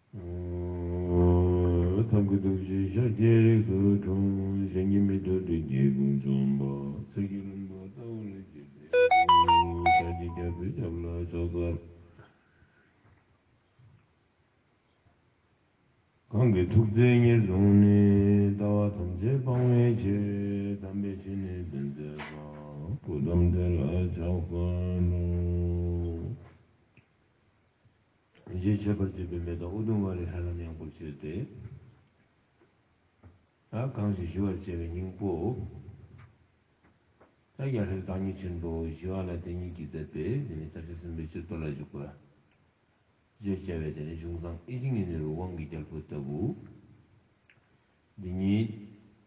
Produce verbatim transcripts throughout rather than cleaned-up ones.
ཐབས་མཁས་ཐུགས་རྗེས་ཤཱཀྱའི་རིགས་སུ་འཁྲུངས། གཞན་གྱིས་མི་ཐུབ་བདུད་ཀྱི་དཔུང་འཇོམས་པ། ཚེ་གཅིག་ལྷུན་པོ་ལྟ་བུར་བརྗོད་པའི་སྐུ། ཕྱག་རྒྱ་བརྒྱ་པའི་ཞབས་ལ་ཕྱག་འཚལ། གང་གིས་ཐུགས་བརྩེ་ཉེར་བཟུང་ནས། ལྟ་བ་ཐམས་ཅད་སྤང་བའི་ཕྱིར། དམ་པའི་ཆོས་ནི་སྟོན་མཛད་པ། སྐུ་གདུང་དེ་ལ་ཕྱག་འཚལ་ལོ། ཞེས་འཆད་པར་བྱེད་པའི་མེ་ཏོག་ཨུ་དུམ་ཝ་རི་ཧ་ལམ་ཡང་པོ་བྱས་ཏེ། ད་གང་ཞིག་ཞི་བར་བྱེད་པའི་སྙིང་པོ། ད་རྒྱལ་སྲས་བདག་ཉིད་ཆེན་པོ་ཞི་བ་ལྷ་དེ་ཉིད་ཀྱིས་མཛད་པའི་དེ་ནི་མཐར་ཕྱིན་སེམས་དཔའི་སྤྱོད་པ་ལ་འཇུག་པ། ཞེས་བྱ་བའི་དེ་ནི་གཞུང་བཟང་ཨེ་ཤེས་ཉི་ཟླའི་དབང་གི་རྒྱལ་པོ་ལྟ་བུ། འདི་ཉིད་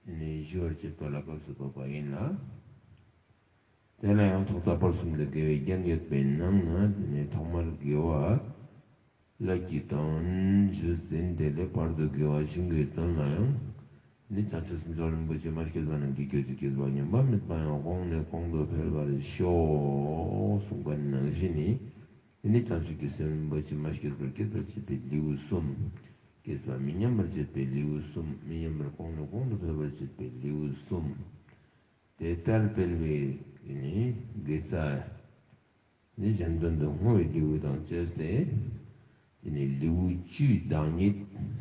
དེ་ནི་ཞི་བར་བྱེད་པ་ལ་སྐབས་སུ་བབ་པ་ཡིན་ལ། དེ་ལ་ཡང་ཐོག་མཐའ་བར་གསུམ་དུ་དགེ་བའི་རྒྱན་ཡོད་པའི་ནང་ན་དེ་ནི་ཐོག་མར་དགེ་བ་ཀླད་ཀྱི་དོན། རྗེས་ཟིན་དེ་ལས་བར་དུ་དགེ་བ་གཞུང་གི་དོན་ལ་ཡང་ནི་བྱང་ཆུབ་སེམས་མཆོག་རིན་པོ་ཆེ་མ་སྐྱེས་པ་རྣམས་ཀྱི་རྒྱུད་དུ་སྐྱེས་པ་ཉམས་པ་མེད་པ་ཡང་གོང་ནས་གོང་དུ་འཕེལ་བར་ཤོག་གསུངས་པ་ནང་བཞིན་ནི། དེ་ནི་བྱང་ཆུབ་ཀྱི་སེམས་རིན་པོ་ཆེ་མ་སྐྱེས་པར་སྐྱེད་པར་བྱེད་པའི་ལེའུ་གསུམ། སྐྱེས་པ་མི་ཉམས་པར་བྱེད་པའི་ལེའུ་གསུམ། མི་ཉམས་པར་གོང་ནས་གོང་དུ་འཕེལ་བར་བྱེད་པའི་ལེའུ་གསུམ། དེ་ལྟར་སྤེལ་བའི་དེ་ནི་དགེ་རྩ་ནི་གཞན་དོན་དུ་བསྔོ་བའི་ལེའུ་དང་བཅས་ཏེ། དེ་ནི་ལེའུ་བཅུའི་བདག་ཉིད་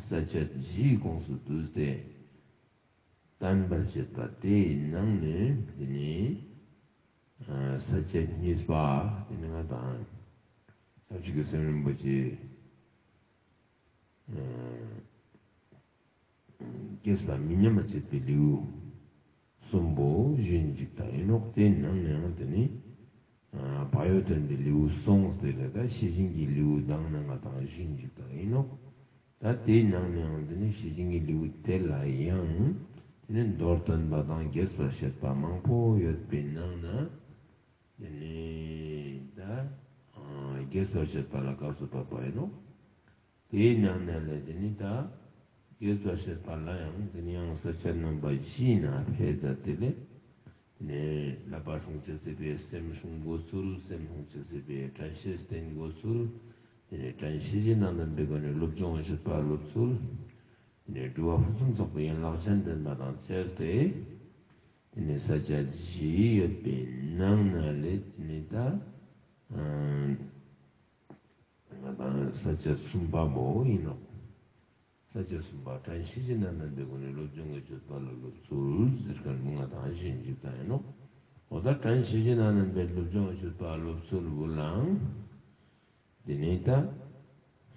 ས་བཅད་བཞིའི་ཁོངས་སུ་བསྡུས་ཏེ། བསྟན་པར་བྱེད་པ་དེའི་ནང་ནས་དེ་ནི་ས་བཅད་གཉིས་པ་དེ་ནི་ང་དང་བྱང་ཆུབ་ཀྱི་སེམས་རིན་པོ་ཆེ་སྐྱེས་པ་མི་ཉམས་པར་བྱེད་པའི་ལེའུ་གསུམ་པོ་ཞུ་ཡིན་ཅིག་དང་ཡིན་ནོག། དེའི་ནང་ནས་ཡང་དེ་ནི་བག་ཡོད་དོན་གྱི་ལེའུ་གསུངས་ཏེ་ལས་ད་ཤེས་བཞིན་གྱི་ལེའུ་དང་ནང་ང་དང་ཞུ་ཡིན་ཅིག་དང་ཡིན་ནོག། ད་དེའི་ནང་ནས་ཡང་དེ་ནི་ཤེས་བཞིན་གྱི་ལེའུ་དེ་ལ་ཡང་དེ་ནི་མདོར་བསྟན་པ་དང་རྒྱས་པར་བཤད་པ་མང་པོ་ཡོད་པའི་ནང་ན་དེ་ནི་ད་རྒྱས་པར་བཤད་པ་ལ་སྐབས་སུ་བབ་པ་ཡིན་ནོག། དེའི་ནང་ནས་ལས་དེ་ནི་ད་རྒྱས་པར་བཤད་པ་ལ་ཡང་དེ་ནི་ཡང་ས་བཅད་རྣམ་པ་བཞིའི་ནང་ཕེ་ད་དེ་ལས། ནས་བསླབ་པ་སྲུང་བྱེད་སྲིད་པའི་སེམས་སྲུང་དགོས་ཚུལ། སེམས་སྲུང་བྱེད་སྲིད་པའི་དྲན་ཤེས་བསྟེན་དགོས་ཚུལ། དེ་ནས་དྲན་ཤེས་བཞི་དང་ལྡན་པའི་སྒོ་ནས་སློབ་སྦྱོང་བྱེད་པ་སློབ་ཚུལ། དེ་ནས་སྒྲུབ་པ་ཕུན་སུམ་ཚོགས་པའི་ཡན་ལག་ཅན་ལྡན་པ་དང་བཅས་ཏེ། དེ་ནས་ས་བཅད་བཞི་ཡོད་པའི་ནང་ན་ལས་དེ་ནས་ད་ང་དང་ས་བཅད་གསུམ་པ་བོ་ཡིན་ནོག། ས་བཅད་གསུམ་པ་དྲན་ཤེས་བཞི་དང་ལྡན་པའི་སྒོ་ནས་སློབ་སྦྱོང་གི་སྤྱོད་པ་ལ་སློབ་ཚུལ་ཟེར་མཁན་བོ་ང་དང་ཞུ་ཡིན་ཅིག་དང་ཡིན་ནོག། འོ་ད་དྲན་ཤེས་བཞི་དང་ལྡན་པའི་སློབ་སྦྱོང་གི་སྤྱོད་པ་སློབ་ཚུལ་བོ་ལའང་དེ་ནས་ད་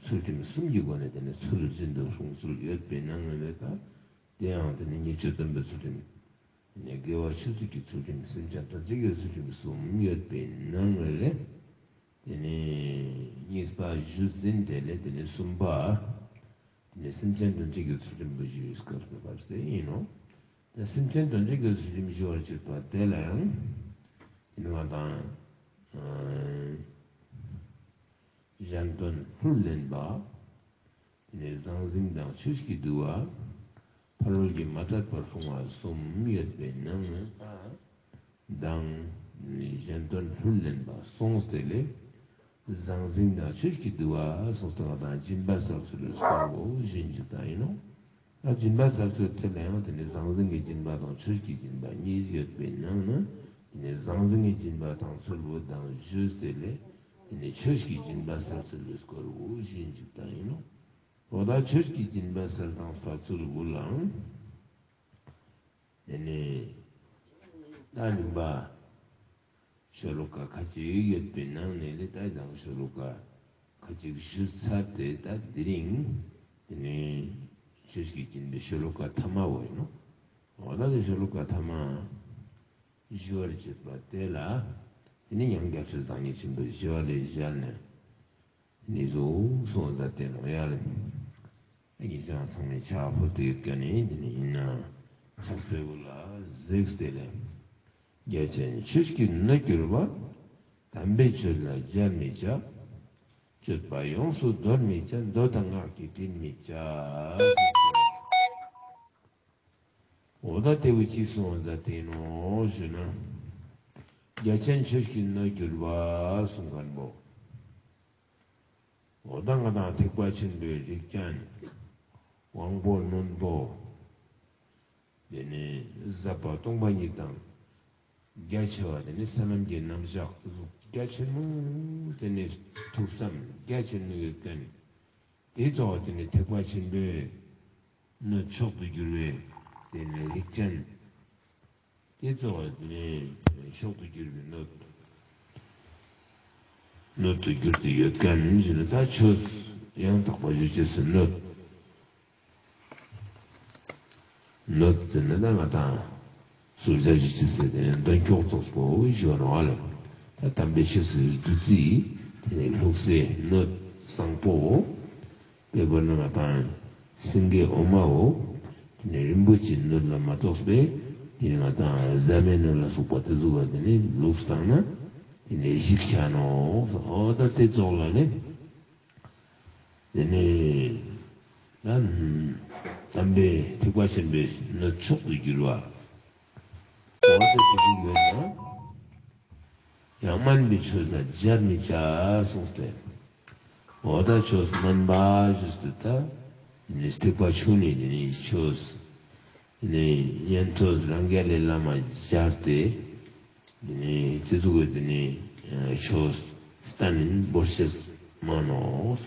ཚུལ་ཁྲིམས་གསུམ་གྱི་སྒོ་ནས་དེ་ནས་ཚུལ་བཞིན་དུ་སྲུང་ཚུལ་ཡོད་པའི་ནང་ནས་ད་དེ་ཡང་དེ་ནས་ཉེས་སྤྱོད་སྡོམ་པའི་ཚུལ་ཁྲིམས། དེ་ནས་དགེ་བ་ཆོས་སྤྱོད་ཀྱི་ཚུལ་ཁྲིམས། སེམས་ཅན་དོན་གཅོད་ཀྱི་ཚུལ་ཁྲིམས་གསུམ་ཡོད་པའི་ནང་ལས། དེ་ནས་གཉིས་པ་ཞུས་ཟིན་དེ་ལས་དེ་ནས་གསུམ་པ། དེ་ནས་སེམས་ཅན་དོན་གཅོད་ཀྱི་ཚུལ་ཁྲིམས་པོ་ཞུས་སྐབས་སུ་བབས་ཏེ་ཡིན་ནོག། ད་སེམས་ཅན་དོན་གཅོད་ཀྱི་ཚུལ་ཁྲིམས་ཞུ་བར་བྱེད་པ་དེ་ལ་ཡང་། དེ་ནས་ང་དང་གཞན་དོན་ལྷུར་ལེན་པ། དེ་ནས་ཟང་ཟིང་དང་ཆོས་ཀྱི་འདུལ་བ། ཕ་རོལ་གྱི་མ་དད་པ་སྲུང་བ་གསུམ་ཡོད་པའི་ནང་ནས་ད་དང་གཞན་དོན་ལྷུར་ལེན་པ་སོང་སྟེ་ལས། ཟང་ཟིང་དང་ཆོས་ཀྱི་འདུལ་བ་སོང་སྟེ་ང་དང་སྦྱིན་པ་བསགས་ཚུལ་ལ་སྐོར་བོ་ཞུ་ཡིན་ཅིག་དང་ཡིན་ནོག། ད་སྦྱིན་པ་བསགས་ཚུལ་དེ་ལ་ཡང་དེ་ནི་ཟང་ཟིང་གི་སྦྱིན་པ་དང་ཆོས་ཀྱི་སྦྱིན་པ་གཉིས་ཡོད་པའི་ནང་ན་དེ་ནི་ཟང་ཟིང་གི་སྦྱིན་པ་བཏང་ཚུལ་བོ་དང་ཞུས་ཏེ་ལས་དེ་ནི་ཆོས་ཀྱི་སྦྱིན་པ་བསགས་ཚུལ་ལ་སྐོར་བོ་ཞུ་ཡིན་ཅིག་དང་ཡིན་ནོག། འོ་ད་ཆོས་ཀྱི་སྦྱིན་པ་བསགས་དང་བསགས་ཚུལ་བོ་ལའང་དེ་ནི་ད་རིམ་པ་ཤོ་ལོ་ཀ་ཁ་ཅིག་ཡོད་པའི་ནང་ནས་ལས་ད་ཡང་ཤོ་ལོ་ཀ་ཁ་ཅིག་ཞུ་ཚར་ཏེ་ད་དེ་རིང་དེ་ནི་ཆོས་ཀྱི་སྦྱིན་པའི་ཤོ་ལོ་ཀ་ཐ་མ་བོ་ཡིན་ནོག། འོ་ད་དེ་ཤོ་ལོ་ཀ་ཐ་མ་ཞུ་བར་བྱེད་པ་དེ་ལ་དེ་ནི་ཡང་རྒྱལ་སྲས་བདག་ཉིད་ཆེན་པོས་ཞི་བ་ལྷས་ཞལ་ནས་ནི་གཟུགས་སུ་མཛད་དེ་ནོག་ཡ་ལེ། ཨ་ནི་ཅང་ཚང་མས་ཕྱག་ཕུལ་ཏེ་ཡོད་མཁན་ནི་དེ་ནི་ཡིན་ན་ཕྱག་འཚལ་བོ་ལ་གཟིགས་ཏེ་ལས། རྒྱལ་ཆེན་ཆོས་ཀྱི་སྣོད་གྱུར་པ། དམ་པའི་ཆོས་ལ་སྦྱར་མི་བྱ། སྤྱོད་པ་ཡོངས་སུ་འདོར་མི་བྱ། མདོ་དང་སྔགས་ཀྱིས་དྲིལ་མི་བྱ། འོ་ད་དེ་བོ་ཅི་གསུངས་པ་དེ་ནོག་ཞུ་ན། རྒྱལ་ཆེན་ཆོས་ཀྱི་སྣོད་གྱུར་པ་གསུང་མཁན་པོ། འོ་ད་ང་དང་ཐེག་པ་ཆེན་པོའི་རིགས་ཅན། དབང་པོ་རྣོན་པོ། དེ་ནས་ཟབ་པ་སྟོང་པ་ཉིད་དང་། རྒྱ་ཆེ་བ་དེ་ནས་ས་ལམ་གྱི་རྣམ་གཞག་ཏུ་གཟུགས་རྒྱ་ཆེན་མོ། དེ་ནས་ཐུགས་བསམ་རྒྱ་ཆེན་མོ་ཡོད་མཁན། དེ་ཚོ་དེ་ནས་ཐེག་པ་ཆེན་པོའི་སྣོད་མཆོག་ཏུ་གྱུར་པའི་དེ་ནས་རིགས་ཅན། དེ་ཚོ་དེ་ནས་མཆོག་ཏུ་གྱུར་པའི་སྣོད། སྣོད་དུ་གྱུར་ཏེ་ཡོད་མཁན་ཞིག་ནི་ད་ཆོས་ཡང་དག་པ་ཞུ་ཅེས་སི་སྣོད། སྣོད་ཟེར་ན་ད་ང་དང་སུ་ཞིག་ཞུ་ཅེས་སི་དེ་ནས་འདོན་ཁྱོག་ཙོགས་པོ་ཞུ་ནོག་ཨ་ལེ། ད་དམ་པའི་ཆོས་སི་བདུད་རྩི་དེ་ནས་བླུགས་སའི་སྣོད་བཟང་པོ། དཔེར་ན་ང་དང་སེང་གེ་འོ་མའོ། དེ་ནས་རིན་པོ་ཆེའི་སྣོད་ལ་མ་གཏོགས་པའི་དེ་ནས་ང་དང་ཟ་མའི་སྣོད་ལ་སོགས་པ་དེ་ཚོ་བ་དེ་ནས་བླུགས་བཏང་ན་དེ་ནས་ཞིག་ཆ་ནོག། འོ་ད་དེ་ཙོགས་ལ་ནི་དེ་ནས་ད་དམ་པའི་ཐེག་པ་ཆེན་པོའི་སྣོད་མཆོག་ཏུ་གྱུར་པ། འོ་ད་དེ་ཚོ་ཡོད་ན། ཡང་དམན་པའི་ཆོས་ལ་སྦྱར་མི་བྱ་གསུངས་ཏེ། འོ་ད་ཆོས་དམན་པ་ཞུས་ཏེ་ད། ནི་ཐེག་པ་ཆུང་ནི་དེ་ནི་ཆོས། ནི་ཉན་ཐོས་རང་རྒྱལ་ལས་བླ་མ་སྦྱར་ཏེ། དེ་ནི་དེ་ཚོ་གི་དེ་ནི་ཆོས་བསྟན་ནི་འབོར་ཤེས་མ་ནོག།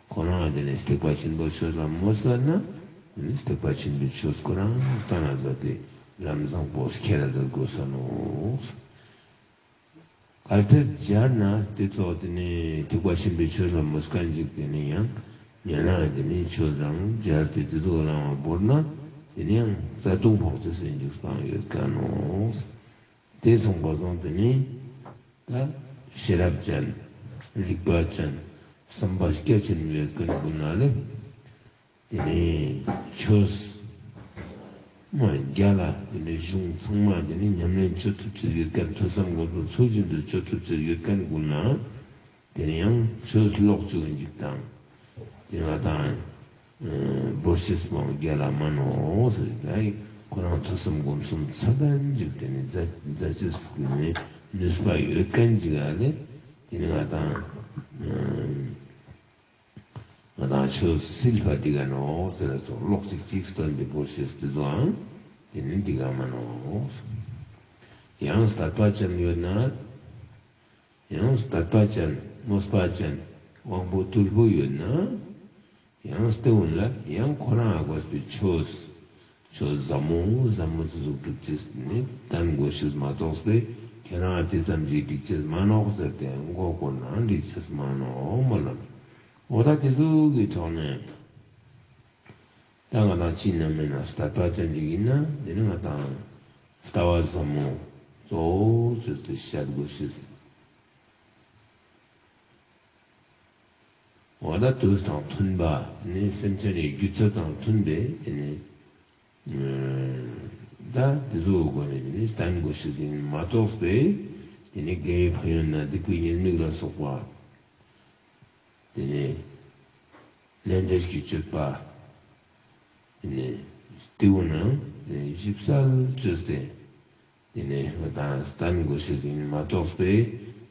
ཁོ་རང་དེ་ནི་ཐེག་པ་ཆེན་པོའི་ཆོས་ལ་མོས་ཟེར་ན། དེ་ནི་ཐེག་པ་ཆེན་པོའི་ཆོས་ཁོ་རང་བསྟན་ན་མཛད་དེ་ལམ་བཟང་པོ་ཁྱེར་ར་མཛད་དགོས་ས་ནོག། གལ་ཏེ་སྦྱར་ན་དེ་ཚོ་དེ་ནི་ཐེག་པ་ཆེན་པོའི་ཆོས་ལ་མོས་མཁན་ཅིག་དེ་ནི་ཡང་ཉན་ན་དེ་ནི་ཆོས་རང་སྦྱར་ཏེ་དེ་ཚོ་རང་བོར་ན་དེ་ནི་ཡང་བརྩེ་དུང་ཕོག་ཅེས་སི་འཇུག་སྟངས་ཡོད་མཁན་ནོག། དེ་སོང་པ་སོང་དེ་ནི་ད་ཤེས་རབ་ཅན། རིག་པ་ཅན། བསམ་པ་སྐྱེ་ཆེན་ཡོད་མཁན་ཀུན་ན་ལེ། དེ་ནས་ཆོས་མ་རྒྱལ་ལ་དེ་ནས་གཞུང་ཚང་མ་དེ་ནས་ཉམས་ལེན་བཅོ་ཐུབ་ཅེས་ཡོད་མཁན། ཐོས་བསམ་སྒོམ་གསུམ་ཚུལ་བཞིན་དུ་བཅོ་ཐུབ་ཅེས་ཡོད་མཁན་ཀུན་ན་དེ་ནས་ཡང་ཆོས་ལོག་ཅུག་ཅིག་དང་། དེ་ང་དང་འབོར་ཤེས་མང་རྒྱལ་ལ་མ་ནོག་ཟེར་ཏེ། ཁོ་རང་ཐོས་བསམ་སྒོམ་གསུམ་ཚད་ལྡན་ཅིག་དེ་ནས་མཛད་མཛད་ཅེས་དེ་ནས་ནུས་པ་ཡོད་མཁན་ཅིག་ཨ་ལེ། དེ་ནས་ང་དང་ང་དང་ཆོས་སིལ་བ་འདི་ག་ནོག་ཟེར་ལ་ཚོ་ལོག་ཅིག་ཅིག་སྟོན་ཏེ་འབོར་ཤེས་དེ་ཚོའང་དེ་ནི་འདི་ག་མ་ནོག། ཡང་དད་པ་ཅན་ཡོད་ན། ཡང་དད་པ་ཅན་མོས་པ་ཅན་དབང་པོ་རྟུལ་པོ་ཡོད་ན། ཡང་སྟེ་འོན་ལ་ཡང་ཁོ་རང་ཨ་དགོས་པའི་ཆོས། ཆོས་ཟབ་མོ་ཟབ་མོ་ཅི་ཟུག་སྒྲུབ་ཅེས་ནི་བསྟན་དགོས་ཤེས་མ་གཏོགས་པའི་ཁྱེད་རང་དེ་ཙམ་གྱིས་འགྲིག་ཅེས་མ་ནོག་ཟེར་ཏེ་མགོ་སྐོར་ན་འགྲིག་ཅེས་མ་ནོག་མོལ་ལ། འོ་ད་དེ་ཟུག་གི་ཐོག་ནས་ད་ང་དང་ཅི་ན་མེད་ན་དད་པ་ཅན་ཅིག་ཡིན་ན་དེ་ནི་ང་དང་ལྟ་བ་ཟབ་མོ་གཙོ་བོ་བཅོས་ཏེ་བཤད་དགོས་ཤེས། འོ་ད་དུས་དང་མཐུན་པ་ནི་སེམས་ཅན་ནི་སྤྱོད་ཚུལ་དང་མཐུན་པའི་དེ་ནི་ད་དེ་ཚོའི་སྒོ་ནས་དེ་ནི་བསྟན་དགོས་ཤེས་ཡིན་མ་གཏོགས་པའི་དེ་ནི་དགེ་བའི་ཕན་ཡོན་དང་སྡིག་པའི་ཉེས་དམིགས་ལ་སོགས་པ་དེ་ནི་ལས་འབྲས་ཀྱི་སྤྱོད་པ་དེ་ནི་སྟེའུ་ནང་དེ་ནི་ཞིབ་གསལ་བཅོས་ཏེ། དེ་ནས་ང་དང་བསྟན་དགོས་ཤེས་ཡིན་མ་གཏོགས་པའི་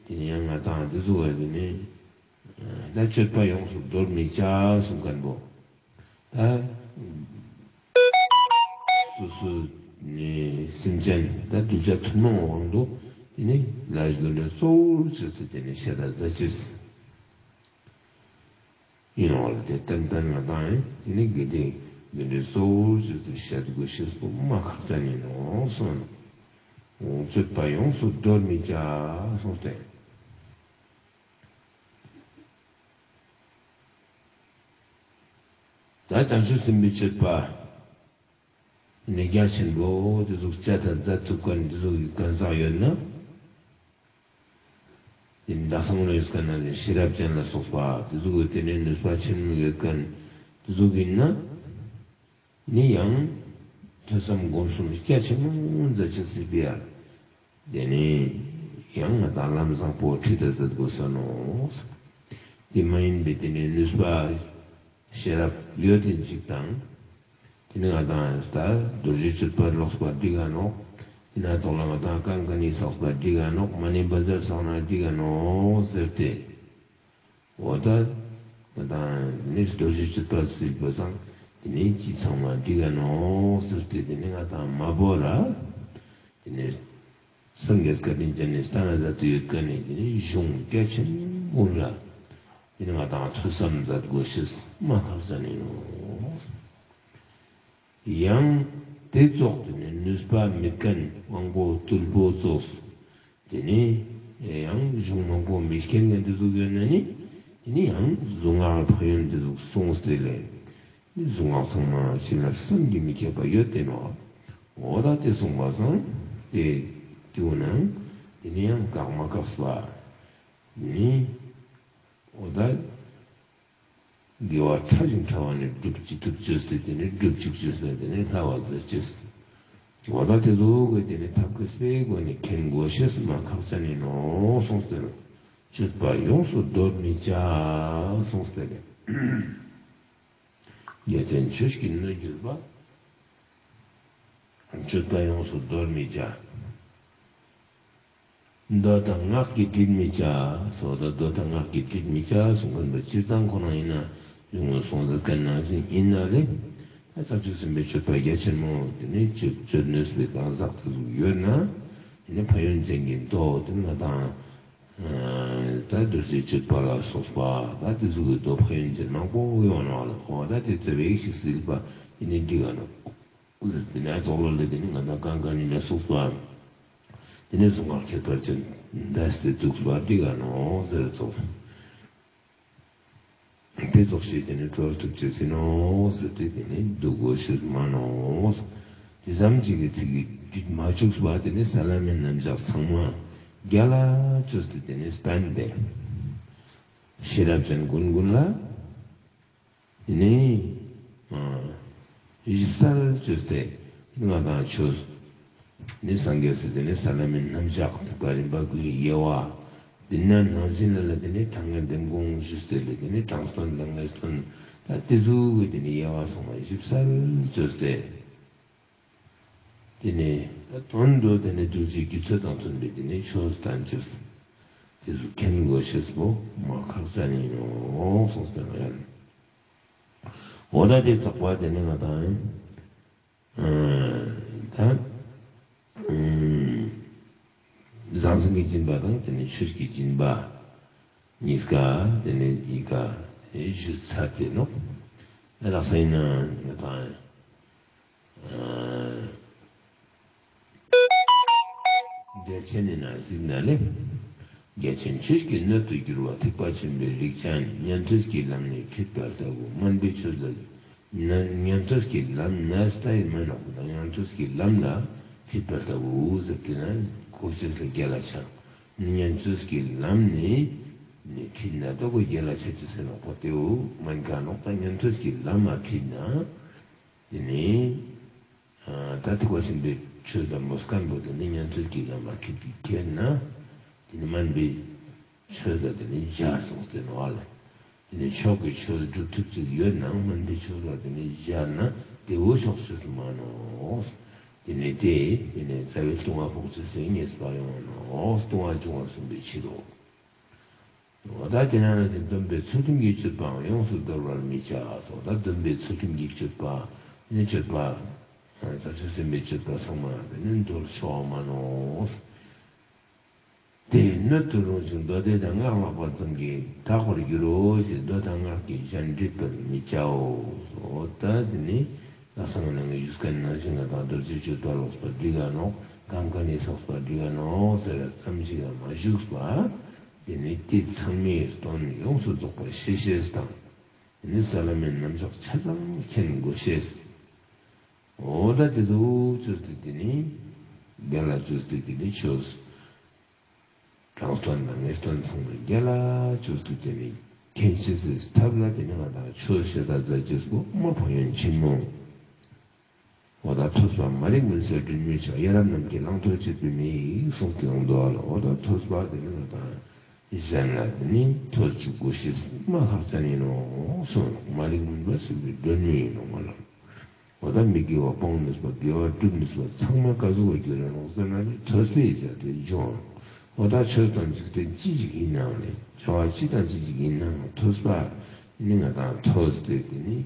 དེ་ནས་ཡང་ང་དང་དེ་ཚོ་བས་དེ་ནས་ད་སྤྱོད་པ་ཡོངས་སུ་འདོར་མི་བྱ་གསུང་མཁན་པོ། ད་སོ་སོ་ནས་སེམས་ཅན་ད་གདུལ་བྱ་ཐུན་མོང་དབང་དུ་དེ་ནས་ལས་དགེ་འདུན་གཙོ་བོར་བྱས་ཏེ་དེ་ནས་བཤད་ད་མཛད་ཅེས། ཡིན་ནོག་ལ་དེ་ཏན་ཏན་ང་དང་ཡིན་དེ་ནི་དགེ་སྡིག་དགེ་འདུན་གཙོ་བོར་བྱས་ཏེ་བཤད་དགོས་ཤེས་པོ་མ་ཁག་ཅན་ཡིན་ནོག་གསུངས། སྤྱོད་པ་ཡོངས་སུ་འདོར་མི་བྱ་གསུངས་ཏེ། ད་བྱང་ཆུབ་སེམས་དཔའི་སྤྱོད་པ། ནི་རྒྱ་ཆེན་པོ་དེ་ཟུག་བྱ་དང་མཛད་ཐུབ་མཁན་དེ་ཟུག་གི་གང་ཟག་ཡོད་ན། དེ་ནི་ཟླ་གསུམ་ལ་ཡོད་མཁན་ན་ནི་ཤེས་རབ་ཅན་ལ་སོགས་པ་དེ་ཟུག་གི་དེ་ནི་ནུས་པ་ཆེན་མོ་ཡོད་མཁན་དེ་ཟུག་ཡིན་ན། ནི་ཡང་ཐོས་བསམ་སྒོམ་གསུམ་རྒྱ་ཆེན་མོ་མཛད་ཅེས་སི་ཕི་ཡ། དེ་ནི་ཡང་ང་དང་ལམ་བཟང་པོ་ཁྲིད་དེ་མཛད་དགོས་ས་ནོག། དེ་མ་ཡིན་པའི་དེ་ནི་ནུས་པ་ཤེས་རབ་ཡོད་དེ་ཅིག་དང་། དེ་ནི་ང་དང་ད་རྡོ་རྗེ་གཅོད་པ་ལོག་པ་འགྲིག་ག་ནོག། དེ་ན་ཐོག་ལ་ང་དང་གང་ག་ནི་བསགས་པ་འགྲིག་ག་ནོག། མ་ཎི་བཛྲ་བསགས་ན་འགྲིག་ག་ནོག་ཟེར་ཏེ། འོ་ད་ ང་དང་ནི་རྡོ་རྗེ་གཅོད་པ་ཟེར་བ་སང་དེ་ནི་ཅི་ཚང་མ་འགྲིག་ག་ནོག་ཟེར་ཏེ་དེ་ནི་ང་དང་མ་བོ་ར། དེ་ནི་སངས་རྒྱས་བཀའ་དྲིན་ཅན་ནི་ལྟ་ན་མཛད་དུ་ཡོད་མཁན་ནི་དེ་ནི་གཞུང་རྒྱ་ཆེན་པོ་ར། དེ་ནི་ང་དང་ཐོས་བསམ་མཛད་དགོས་ཤེས་མ་ཁག་ཅན་ཡིན་ནོག། ཡང་དེ་ཙོགས་དེ་ནི་ནུས་པ་མེད་མཁན་དབང་པོ་རྟུལ་པོ་ཙོགས། དེ་ནི་ཡང་གཞུང་མང་པོ་མི་མཁྱེན་མཁན་དེ་ཟུག་ཡོད་ན་ནི། དེ་ནི་ཡང་གཟུངས་སྔགས་ཕན་ཡོན་དེ་ཟུག་གསུངས་ཏེ་ལས། ནི་གཟུངས་སྔགས་ཚང་མ་བྱིན་རླབས་བསམ་གྱིས་མི་ཁྱབ་པ་ཡོད་དེ་ནོག། འོ་ད་དེ་གསུངས་པ་སང་དེ་དེའུ་ནང་དེ་ནི་ཡང་བཀག་མ་བཀག་པ་ནི། འོ་ད་དགེ་བ་ཕྲ་ཞིང་ཕྲ་བ་ནི་སྒྲུབ་ཅི་ཐུབ་བཅོས་ཏེ་དེ་ནི་སྒྲུབ་ཅིག་བཅོས་ཏེ་དེ་ནི་སླ་བ་མཛད་ཅེས། འོ་ད་དེ་ཚོ་གི་དེ་ནི་ཐབས་མཁས་པའི་སྒོ་ནས་མཁྱེན་དགོས་ཤེས་མ་ཁག་ཅན་ཡིན་ནོག་གསུངས་ཏེ་ནོག། སྤྱོད་པ་ཡོངས་སུ་འདོར་མི་བྱ་གསུངས་ཏེ་ནི། རྒྱལ་ཆེན་ཆོས་ཀྱི་སྣོད་གྱུར་པ། སྤྱོད་པ་ཡོངས་སུ་འདོར་མི་བྱ། མདོ་དང་སྔགས་ཀྱིས་དྲིད་མི་བྱ། སོ་ད་མདོ་དང་སྔགས་ཀྱིས་དྲིད་མི་བྱ་གསུང་མཁན་པོ་སྤྱིར་བཏང་ཁོ་རང་ཡིན་ན་གཞུང་ལ་གསུངས་མཛད་མཁན་ནང་བཞིན་ཡིན་ན་ལེ། ད་བྱང་ཆུབ་སེམས་དཔའི་སྤྱོད་པ་རྒྱ་ཆེན་མོ་དེ་ནི་སྤྱོད་སྤྱོད་ནུས་པའི་གང་ཟག་དེ་ཟུག་ཡོད་ན། དེ་ནི་ཕན་ཡོན་ཅན་གྱི་མདོ་དེ་ནི་ང་དང་། ད་རྡོ་རྗེ་གཅོད་པ་ལ་སོགས་པ་ད་དེ་ཟུག་གི་མདོ་ཕན་ཡོན་ཅན་མང་པོ་ཡོང་ནོག་ལ། འོ་ད་དེ་ཙེ་བའི་ཞིག་སིལ་པ་དེ་ནི་འགྲིག་ག་ནོག། དེ་ནས་ཙོག་ལོ་ལས་དེ་ནི་ང་དང་གང་ག་ནི་ལ་སོགས་པ། དེ་ནས་གཟུངས་སྔགས་ཁྱད་པར་ཅན་འདས་ཏེ་འདུག་པ་འདི་ག་ནོག་ཟེར་ཙོག། དེ་ཙོགས་ཤིག་དེ་ནི་གྲོལ་ཐུབ་ཅེས་ཡིན་ནོག་ཟེར་ཏེ་དེ་ནི་འདུག་དགོས་ཤེས་མ་ནོག། དེ་ཙམ་གཅིག་གི་ཚིག་གིས་འགྲིག་མ་བཅུག་པ་དེ་ནི་ས་ལམ་མི་རྣམ་གཞག་ཚང་མ་རྒྱལ་ལ་བཅོས་ཏེ་དེ་ནི་སྟན་ཏེ། ཤེས་རབ་ཅན་ཀུན་ཀུན་ལ། དེ་ནི་ཨ་ཞིབ་གསལ་བཅོས་ཏེ་ང་དང་ཆོས་ནི་སངས་རྒྱས་སི་དེ་ནི་ས་ལམ་མི་རྣམ་གཞག་ཐེག་པ་རིམ་པ་དགུའི་དབྱེ་བ། དེ་ནི་ནང་བཞིན་ལ་ལ་དེ་ནི་དྲང་ངེས་འདེམས་སྐོང་ཞུས་ཏེ་ལ་དེ་ནི་དྲང་སྟོན་དང་ངེས་སྟོན་ད་དེ་ཟུག་གི་དེ་ནི་དབྱེ་བ་ཚང་མ་ཞིབ་གསལ་བཅོས་ཏེ། དེ་ནས་དོན་དུ་དེ་ནས་རྡོ་རྗེ་རྒྱུད་ཚོད་དང་མཐུན་པའི་དེ་ནས་ཆོས་བསྟན་ཅེས། དེ་ཚོ་མཁྱེན་དགོས་ཤེས་པོ་མ་ཁག་ཅན་ཡིན་ནོག་གསུངས་ཏེ་ནོག་ཡང་། འོ་ན་དེ་ཚགས་པ་དེ་ནས་ང་དང་ད་ཟང་ཟིང་གི་སྦྱིན་པ་དང་དེ་ནས་ཆོས་ཀྱི་སྦྱིན་པ་གཉིས་ཀ་དེ་ནས་གཉིས་ཀ་ཞུས་ཚར་ཏེ་ནོག། ད་ལགས་ས་ཡིན་ན་ང་དང་རྒྱལ་ཆེན་ནི་ན་གཟིགས་ན་ལེ། རྒྱལ་ཆེན་ཆོས་ཀྱི་སྣོད་དུ་གྱུར་པ་ཐེག་པ་ཆེན་པོའི་རིགས་ཅན་ཉན་ཐོས་ཀྱི་ལམ་ནི་ཁྲིད་པ་ལྟ་བུ་དམན་པའི་ཆོས་ལ། ཉན་ཐོས་ཀྱི་ལམ་ན་སྟ་ཡི་མན་ནོག་པ་དང་ཉན་ཐོས་ཀྱི་ལམ་ལ་ཁྲིད་པ་ལྟ་བུ་ཟེར་ཏེ་ན་གོ་ཤེས་ལ་རྒྱལ་ལ་ཆ། ཉན་ཐོས་ཀྱི་ལམ་ནི་ཁྲིད་ན་ལྟ་བུ་རྒྱལ་ལ་ཆ་ཅེས་ཟེར་ནོག་པ་དེའུ་མན་ཁ་ནོག་ད་ཉན་ཐོས་ཀྱི་ལམ་ལ་ཁྲིད་ན། དེ་ནི། ད་ཐེག་པ་ཆེན་པོའི་ཆོས་ལ་མོས་མཁན་པོ་དེ་ནི་ཉན་ཐོས་ཀྱི་ལམ་ལ་ཁྲིད་དེ་ཁྱེར་ན། དེ་ནི་དམན་པའི་ཆོས་ལ་དེ་ནི་སྦྱར་སོང་སྟེ་ནོག་ལ། དེ་ནི་མཆོག་གི་ཆོས་སྒྲུབ་ཐུབ་ཅིག་ཡོད་ནའང་དམན་པའི་ཆོས་ལ་དེ་ནི་སྦྱར་ན་དེ་བོ་ཆོག་ཅེས་མ་ནོག། དེ་ནི་དེ་དེ་ནི་རྩ་བའི་ལྟུང་བ་ཕོག་ཅེས་སི་ཉེས་པ་ཡོང་ནོག། ལྟུང་བ་འབྱུང་བ་སྲུན་པའི་ཕྱིར་རོ། འོ་ད་དེ་ན་ནི་དེ་སྡོམ་པའི་ཚུལ་ཁྲིམས་ཀྱི་སྤྱོད་པའང་ཡོངས་སུ་འདོར་བར་མི་བྱ་སོགས། ད་སྡོམ་པའི་ཚུལ་ཁྲིམས་ཀྱི་སྤྱོད་པ་ནི་སྤྱོད་པ་བྱང་ཆུབ་སེམས་དཔའི་སྤྱོད་པ་ཚང་མ་དེ་ནི་འདོར་ཆོག་མ་ནོག། དེ་སྣོད་དུ་རུང་ཞིང་མདོ་སྡེ་དང་སྔགས་ལྷག་པ་ཙམ་གྱིས་དག་པར་འགྱུར་རོ་ཞེས་མདོ་དང་སྔགས་ཀྱིས་གཞན་སྒྲིབ་པར་མི་བྱའོ། འོ་ད་དེ་ནི་ལྷག་བསམ་ནང་གི་ཞུས་མཁན་ནང་བཞིན་ལ་དང་རྡོ་རྗེ་གཅོད་པ་ལོགས་པ་འགྲིག་ག་ནོག། གང་ག་ནི་སོགས་པ་འགྲིག་ག་ནོག་ཟེར་ཙམ་ཞིག་ལ་མ་ཞུགས་པ། དེ་ནི་དེ་ཚང་མའི་དོན་ཡོངས་སུ་རྫོགས་པར་ཤེས་ཤེས་དང་། དེ་ནི་ས་ལམ་མི་རྣམ་གཞག་ཆ་ཚང་མཁྱེན་དགོས་ཤེས། འོ་ད་དེ་ཚོ་བཅོས་ཏེ་དེ་ནི་རྒྱལ་ལ་བཅོས་ཏེ་དེ་ནི་ཆོས་དྲང་སྟོན་དང་ངེས་སྟོན་ཚང་མ་རྒྱལ་ལ་བཅོས་ཏེ་དེ་ནི་མཁྱེན་ཅེས་སི་ཐབས་ལ་དེ་ནི་ང་དང་ཆོས་ཤེས་ས་མཛད་ཅེས་པོ་མ་ཕན་ཡོན་ཆེན་མོ། འོ་ད་ཐོས་པ་མ་རིག་མུན་སེལ་སྒྲོན་མེའི་ཕྱག། ཡ་རབས་རྣམས་ཀྱིས་བླང་དོར་དཔྱད་པའི་མིག་གསུངས་ཏེ་ཡོང་འདུག་ཨ་ལ། འོ་ད་ཐོས་པ་དེ་ནི་ང་དང་གཞན་ལ་དེ་ནི་ཐོས་བཅུག་དགོས་ཤེས་མ་ཁག་ཅན་ཡིན་ནོག་གསུངས། མ་རིག་མུན་པ་སེལ་བའི་སྒྲོན་མེ་ཡིན་ནོག་ཨ་ལ། འོ་ད་མི་དགེ་བ་སྤོང་ནུས་པ་དགེ་བ་སྒྲུབ་ནུས་པ་ཚང་མ་ག་ཟུག་ག་འགྱུར་ར་ནོག་ཟེར་ན་ནི་ཐོས་པའི་རྒྱ་དེ་འབྱུང་། འོ་ད་ཆོས་དང་འཇིག་རྟེན་ཅི་ཞིག་ཡིན་ནའང་ནི་བྱ་བ་ཅི་དང་ཅི་ཞིག་ཡིན་ནའང་ཐོས་པ། ནི་ང་དང་ཐོས་ཏེ་དེ་ནི་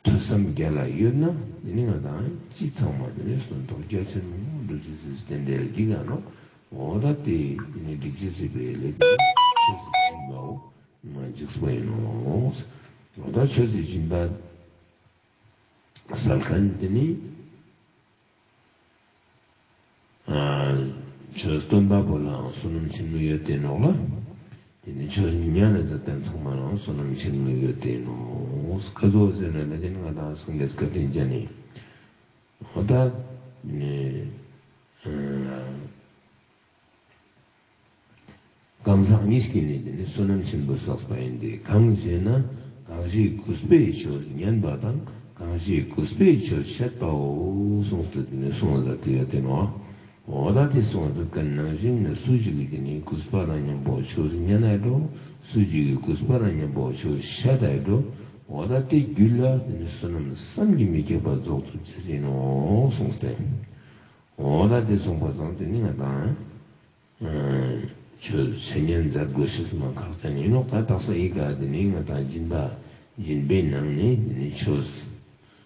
ཐོས་བསམ་རྒྱ་ལ་ཡོད་ན་དེ་ནི་ང་དང་ཅི་ཚང་མ་དེ་ནི་སྟོན་ཐོག་རྒྱ་ཆེན་མོ་འགྲུབ་ཅེས་སི་རྟེན་འབྲེལ་འདི་ག་ནོག། འོ་ད་དེ་དེ་ནི་འགྲིག་ཅེས་སི་ཕི་ལ་དེ་ནི་ཆོས་སི་སྦྱིན་པའོ། མ་འཇིགས་པ་ཡིན་ནོག། འོ་ད་ཆོས་སི་སྦྱིན་པ་སལ་ཁན་དེ་ནི་ཨ་ཆོས་སྟོན་པ་པོ་ལའང་བསོད་ནམས་ཆེན་མོ་ཡོད་དེ་ནོག་ལ། དེ་ནི་ཆོས་ཉན་ན་མཛད་ཁན་ཚང་མ་ལའང་བསོད་ནམས་ཆེན་མོ་ཡོད་དེ་ནོག། ཀ་ཟུག་ཟེར་ན་ད་དེ་ནི་ང་དང་སངས་རྒྱས་བཀའ་དྲིན་ཅན་ནི་འོ་ད་ནི་ཨ་གང་ཟག་ཉིད་ཀྱིས་ནི་དེ་ནི་བསོད་ནམས་ཆེན་པོ་བསགས་པ་ཡིན་ཏེ། གང་ཞེ་ན་གང་ཞིག་གུས་པས་ཆོས་ཉན་པ་དང་། གང་ཞིག་གུས་པས་ཆོས་བཤད་པའོ་གསུངས་ཏེ་དེ་ནི་གསུངས་པ་མཛད་དེ་ཡོད་དེ་ནོག། འོ་ད་དེ་གསུངས་པ་མཛད་ཁན་ནང་བཞིན་ནི་སུ་ཞིག་གིས་དེ་ནི་གུས་པ་དང་མཉམ་པོ་ཆོས་ཉན་ན་འགྲོ། སུ་ཞིག་གིས་གུས་པ་དང་མཉམ་པོ་ཆོས་བཤད་ད་འགྲོ། འོ་ད་དེ་རྒྱུད་ལ་དེ་ནི་བསོད་ནམས་བསམ་གྱིས་མི་ཁྱབ་པ་རྫོགས་ཐུབ་ཅེས་ཡིན་ནོག་གསུངས་ཏེ། འོ་ད་དེ་གསུངས་པ་སང་དེ་ནི་ང་དང་ཆོས་འཆད་ཉན་མཛད་དགོས་ཤེས་མ་ཁག་ཅན་ཡིན་ནོག། ད་དག་ས་ཡི་ག་དེ་ནི་ང་དང་སྦྱིན་པ་སྦྱིན་པའི་ནང་ནས་དེ་ནི་ཆོས་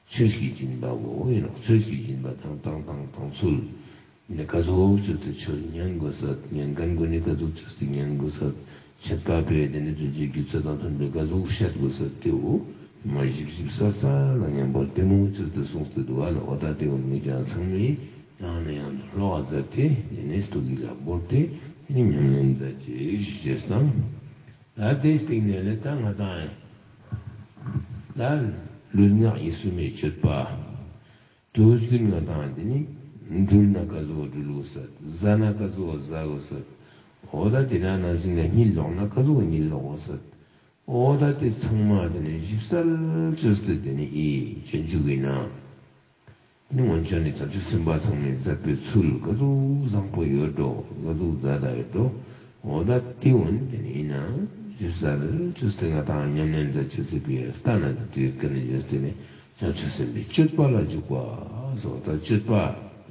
ཆོས་ཀྱི་སྦྱིན་པ་བོ་ཡིན་ནོག། ཆོས་ཀྱི་སྦྱིན་པ་དང་བཏང་བཏང་བཏང་ཚུལ་ནི་ཀ་ཟུག་ཅོས་ཏེ་ཆོས་ཉན་དགོས་ས། ཉན་ཁན་གུན་ནི་ཀ་ཟུག་ཅོས་ཏེ་ཉན་དགོས་ས། འཆད་པ་པོས་དེ་ནི་དོན་གྱི་རྒྱུ་མཚན་དང་མཐུན་པའི་ཀ་ཟུག་བཤད་དགོས་ས་དེ་བོ་མ་ཞིབ་ཞིབ་གསལ་གསལ་ལ་མཉམ་པོ་བདེ་མོ་ཅོས་ཏེ་གསུངས་ཏེ་འདུག་པ་ལ། འོ་ད་དེ་བོ་ངེད་ཅག་ཚང་མས་ཡང་ནས་ཡང་དུ་ཀློག་པ་མཛད་དེ་དེ་ནས་ཐུགས་ཀྱི་ལ་བོར་ཏེ་དེ་ནས་ཉམས་ལེན་མཛད་ཅེས་ཞུ་ཅེས་དང་། ད་དེའི་སྟེང་ནས་ལས་ད་ང་དང་ད་ལུས་ངག་ཡིད་གསུམ་མི་སྤྱོད་པ། དུས་རྒྱུན་ང་དང་དེ་ནི་འགྲུལ་ན་ཀ་ཟུག་འགྲུལ་དགོས་ས། ཟ་ན་ཀ་ཟུག་ཟ་དགོས་ས། འོ་ད་དེ་ན་ནང་བཞིན་ལ་གཉིད་ལོག་ན་ཀ་ཟུག་གཉིད་ལོག་དགོས་ས། འོ་ད་དེ་ཚང་མ་དེ་ནི་ཞིབ་གསལ་ཅོས་ཏེ་དེ་ནི་ཨི་སྤྱོད་འཇུག་གི་ནང་དེ་ནི་སྔོན་བྱོན་ནི་བྱང་ཆུབ་སེམས་དཔའ་ཚང་མས་མཛད་པའི་ཚུལ་ཀ་ཟུག་བཟང་པོ་ཡོད་འགྲོ། ཀ་ཟུག་མཛད་ད་ཡོད་འགྲོ། འོ་ད་དེ་འོན་ཏེ་ནི་ཡིན་ན་ཞིབ་གསལ་ཅོས་ཏེ་ང་དང་ཉམས་ལེན་མཛད་ཅེས་སི་ཕི་ལྟ་ན་དེ་དུས་ཀ་ནས་བྱས་ཏེ་ནི་བྱང་ཆུབ་སེམས་དཔའི་སྤྱོད་པ་ལ་འཇུག་པ་སོགས། ད་སྤྱོད་པ་